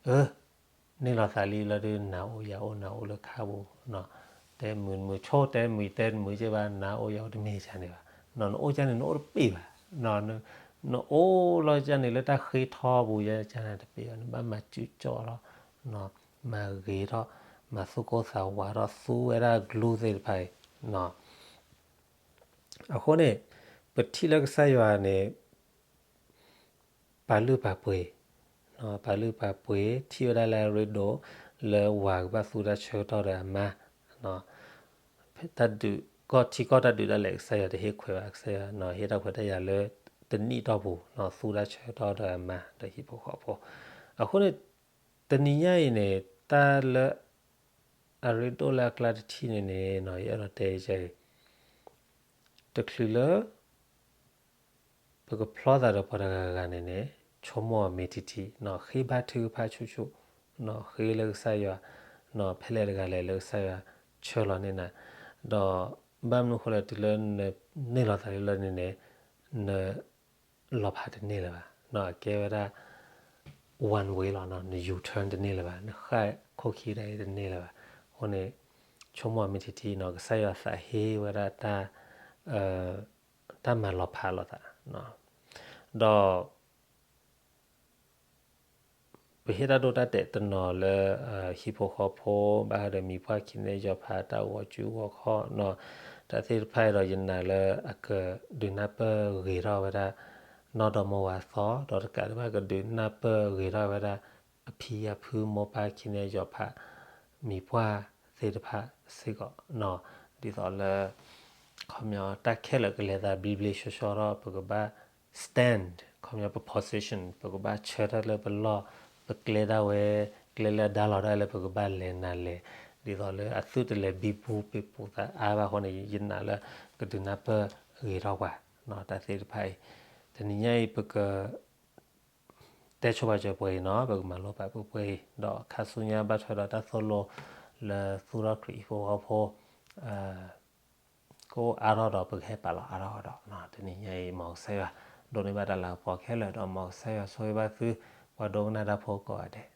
အၢ န့ၢ်လီၤသးလံလၢဒုး နၤအိၣ်ယၤအိၣ် နၤအိၣ်လၢခါပူၤ, တဲမုာ်မုာ်ဆိ တဲမုာ်တဲမုာ်က့ဘၣ် နၤအိၣ်ယၤအိၣ်တမ့ၢ်ဒ်န့ၣ်ဘၣ်, နအိၣ်ကန့ၣ် နအိၣ်တပ့ၢ်ဘၣ်, နအိၣ်လီၤကန့ၣ်လၢတၢ်ဃ့ထီပူၤယဲကန့ၣ်တပ့ၢ်ဘၣ်, နဘၣ်မၤစုကၠီၣ်ထီၣ် မၤဂ့ၤထီၣ်, မၤသူၣ်ကိၢ်သးဝးထီၣ် သူဝဲဒၣ် glue သ့ၣ်တဖၣ်အံၤ, အဃိန့ၣ် ပထံၣ်လၢကစၢ်ယွၤန့ၣ် ပာ်လုၢ်ပာ်ပှ့ၤ, ပာ်လုၢ်ပာ်ပှ့ၤ ထံၣ်ဝဲဒၣ်လၢအရ့ဒိၣ် လၢဝၤကဘၣ်သူတၢ်ဆၢကတီၢ်ဒီးအမါ, တၢ်ဒုး ကီၢ်ထံကီၢ်တၢ်ဒုးဒၣ်လဲာ် ကစၢ်ယွၤတဟ့ၣ်ခွဲးဘၣ်, ကစၢ်ယွၤဟ့ၣ်တၢ်ခွဲးတၢ်ယာ်လၢ တနံၣ်တီၢ်ပူၤ သူတၢ်ဆၢကတီၢ်ဒီးအမါ ဒီးဟံၣ်ဖိဃီဖိ, အဃိန့ၣ် တနံၤညါအံၤန့ၣ် တၢ်လၢ အရ့ဒိၣ်လၢအကျါတထံၣ်န့ၣ်န့ၣ် ယအဲၣ်ဒိးတဲအံၤ တချုးလၢ ပကဖျီသးဒီးပှၤတဂၤဂၤန့ၣ်န့ၣ် ဆိကမိၣ်အီၤမ့ၢ်ထံထံ, ဃ့ဘါထုကဖၣ်ဆူၣ်ဆူၣ်, ဃ့လၢကစၢ်ယွၤ, ဖဲလဲၣ်တဂၤလဲၣ်လၢကစၢ်ယွၤဆှၢလီၤန့ၢ်နၤ, ဒီးဘၣ်မနုၤဃိလဲၣ် တုၤလၢနန့ၢ်လီၤသးလၢလၢန့ၣ်န့ၣ် န လီၤဖးတန့ၢ်လၢၤဘၣ်, အကဲဝဲဒၣ် one way လီၤ, န U-turn တန့ၢ်လၢၤဘၣ်, နဃၣ်ခိၣ်ခံတၢ်အံၤတန့ၢ်လၢၤဘၣ်, အဃိန့ၣ် ဆိကမိၣ်မ့ၢ်ထံထံနီၤ ကစၢ်ယွၤသးဟ့ဝဲဒၣ် တၢ်မၤလီၤဖးလိာ်သး, ဒီး ပဟ့ၣ်တၢ်ဒိတၢ်တဲာ်တနီၤလၢ ဟံၣ်ဖိဃီဖိ ဘၣ်ဃးဒီးမံၤပှၢ်ခံန့ၢ်ယီၤဖး တၢ်ဂီၤစုဂီၤခီၣ်နီၤ, တၢ်သ့ၣ်တဖၣ်အံၤဒီး ယနာ်လၢအကဒုးနၢ်ပၢၢ်ဂ့ၤထီၣ်ဝဲဒၣ် နီၢ်ဒီမါဝၤအသီ, ဒီးတကးဒံးဘၣ် ကဒုးနၢ်ပၢၢ်ဂ့ၤထီၣ်ဝဲဒၣ် အဖံအဖု မိၢ်ပၢ်ခံန့ၢ်ယီၤဖး မံၤပှၢ်သ့ၣ်တဖၣ်စ့ၢ်ကီး, ဒ်သိးလၢ ခီပညီ တၢ်ခဲလၢာ်ကလဲၤသးဘျ့ဘျ့ဆှီဆှီဒီး ပကဘၣ် stand, ခီပညီ ပ position ပကဘၣ်ဆၢထၢၣ်လၢပလီၢ် ပကျဲဒၣ်ဝဲ ကျဲလၢအဒါလီၤဒၣ်လၢပကဘၣ်လဲၤနၤလဲၤ, ဒ်သိးလၢအသုတလဲၤဘံဘူပံပူၤသးအါဘၣ်အဃိန့ၣ် ယနာ်လၢကဒုးနၢ်ပၢၢ်ဂ့ၤထီၣ်ပှၤ တၢ်သ့ၣ်တဖၣ်အံၤ, တနံၤညါအံၤ ပက တဲဆိပာ်စၢၤပှဲၤအံၤနီၤ, ပကမၤလိပာ်ပှဲၤပှဲၤအံၤ, ဒီးခါဆူညါဘၣ်ထွဲဒီးတၢ်သိၣ်လိ လၢသူၣ်ထီၣ်ခရံာ်ဟံၣ်ဖိဃီဖိ ကအိၣ်အါထီၣ်ဒီး ပကဟဲပာ်လီၤအါထီၣ်ဒီး တနံၤညါအံၤ မ်ကစၢ်ယွၤ ဒိးန့ၢ်ဘၣ်တၢ်လၤကပီၤခဲလၢာ်ဒီး မ်ကစၢ်ယွၤဆိၣ်ဂ့ၤဘၣ်သုကိး ပှၤဒိကနၣ်တၢ်ဖိကိးဂၤဒဲး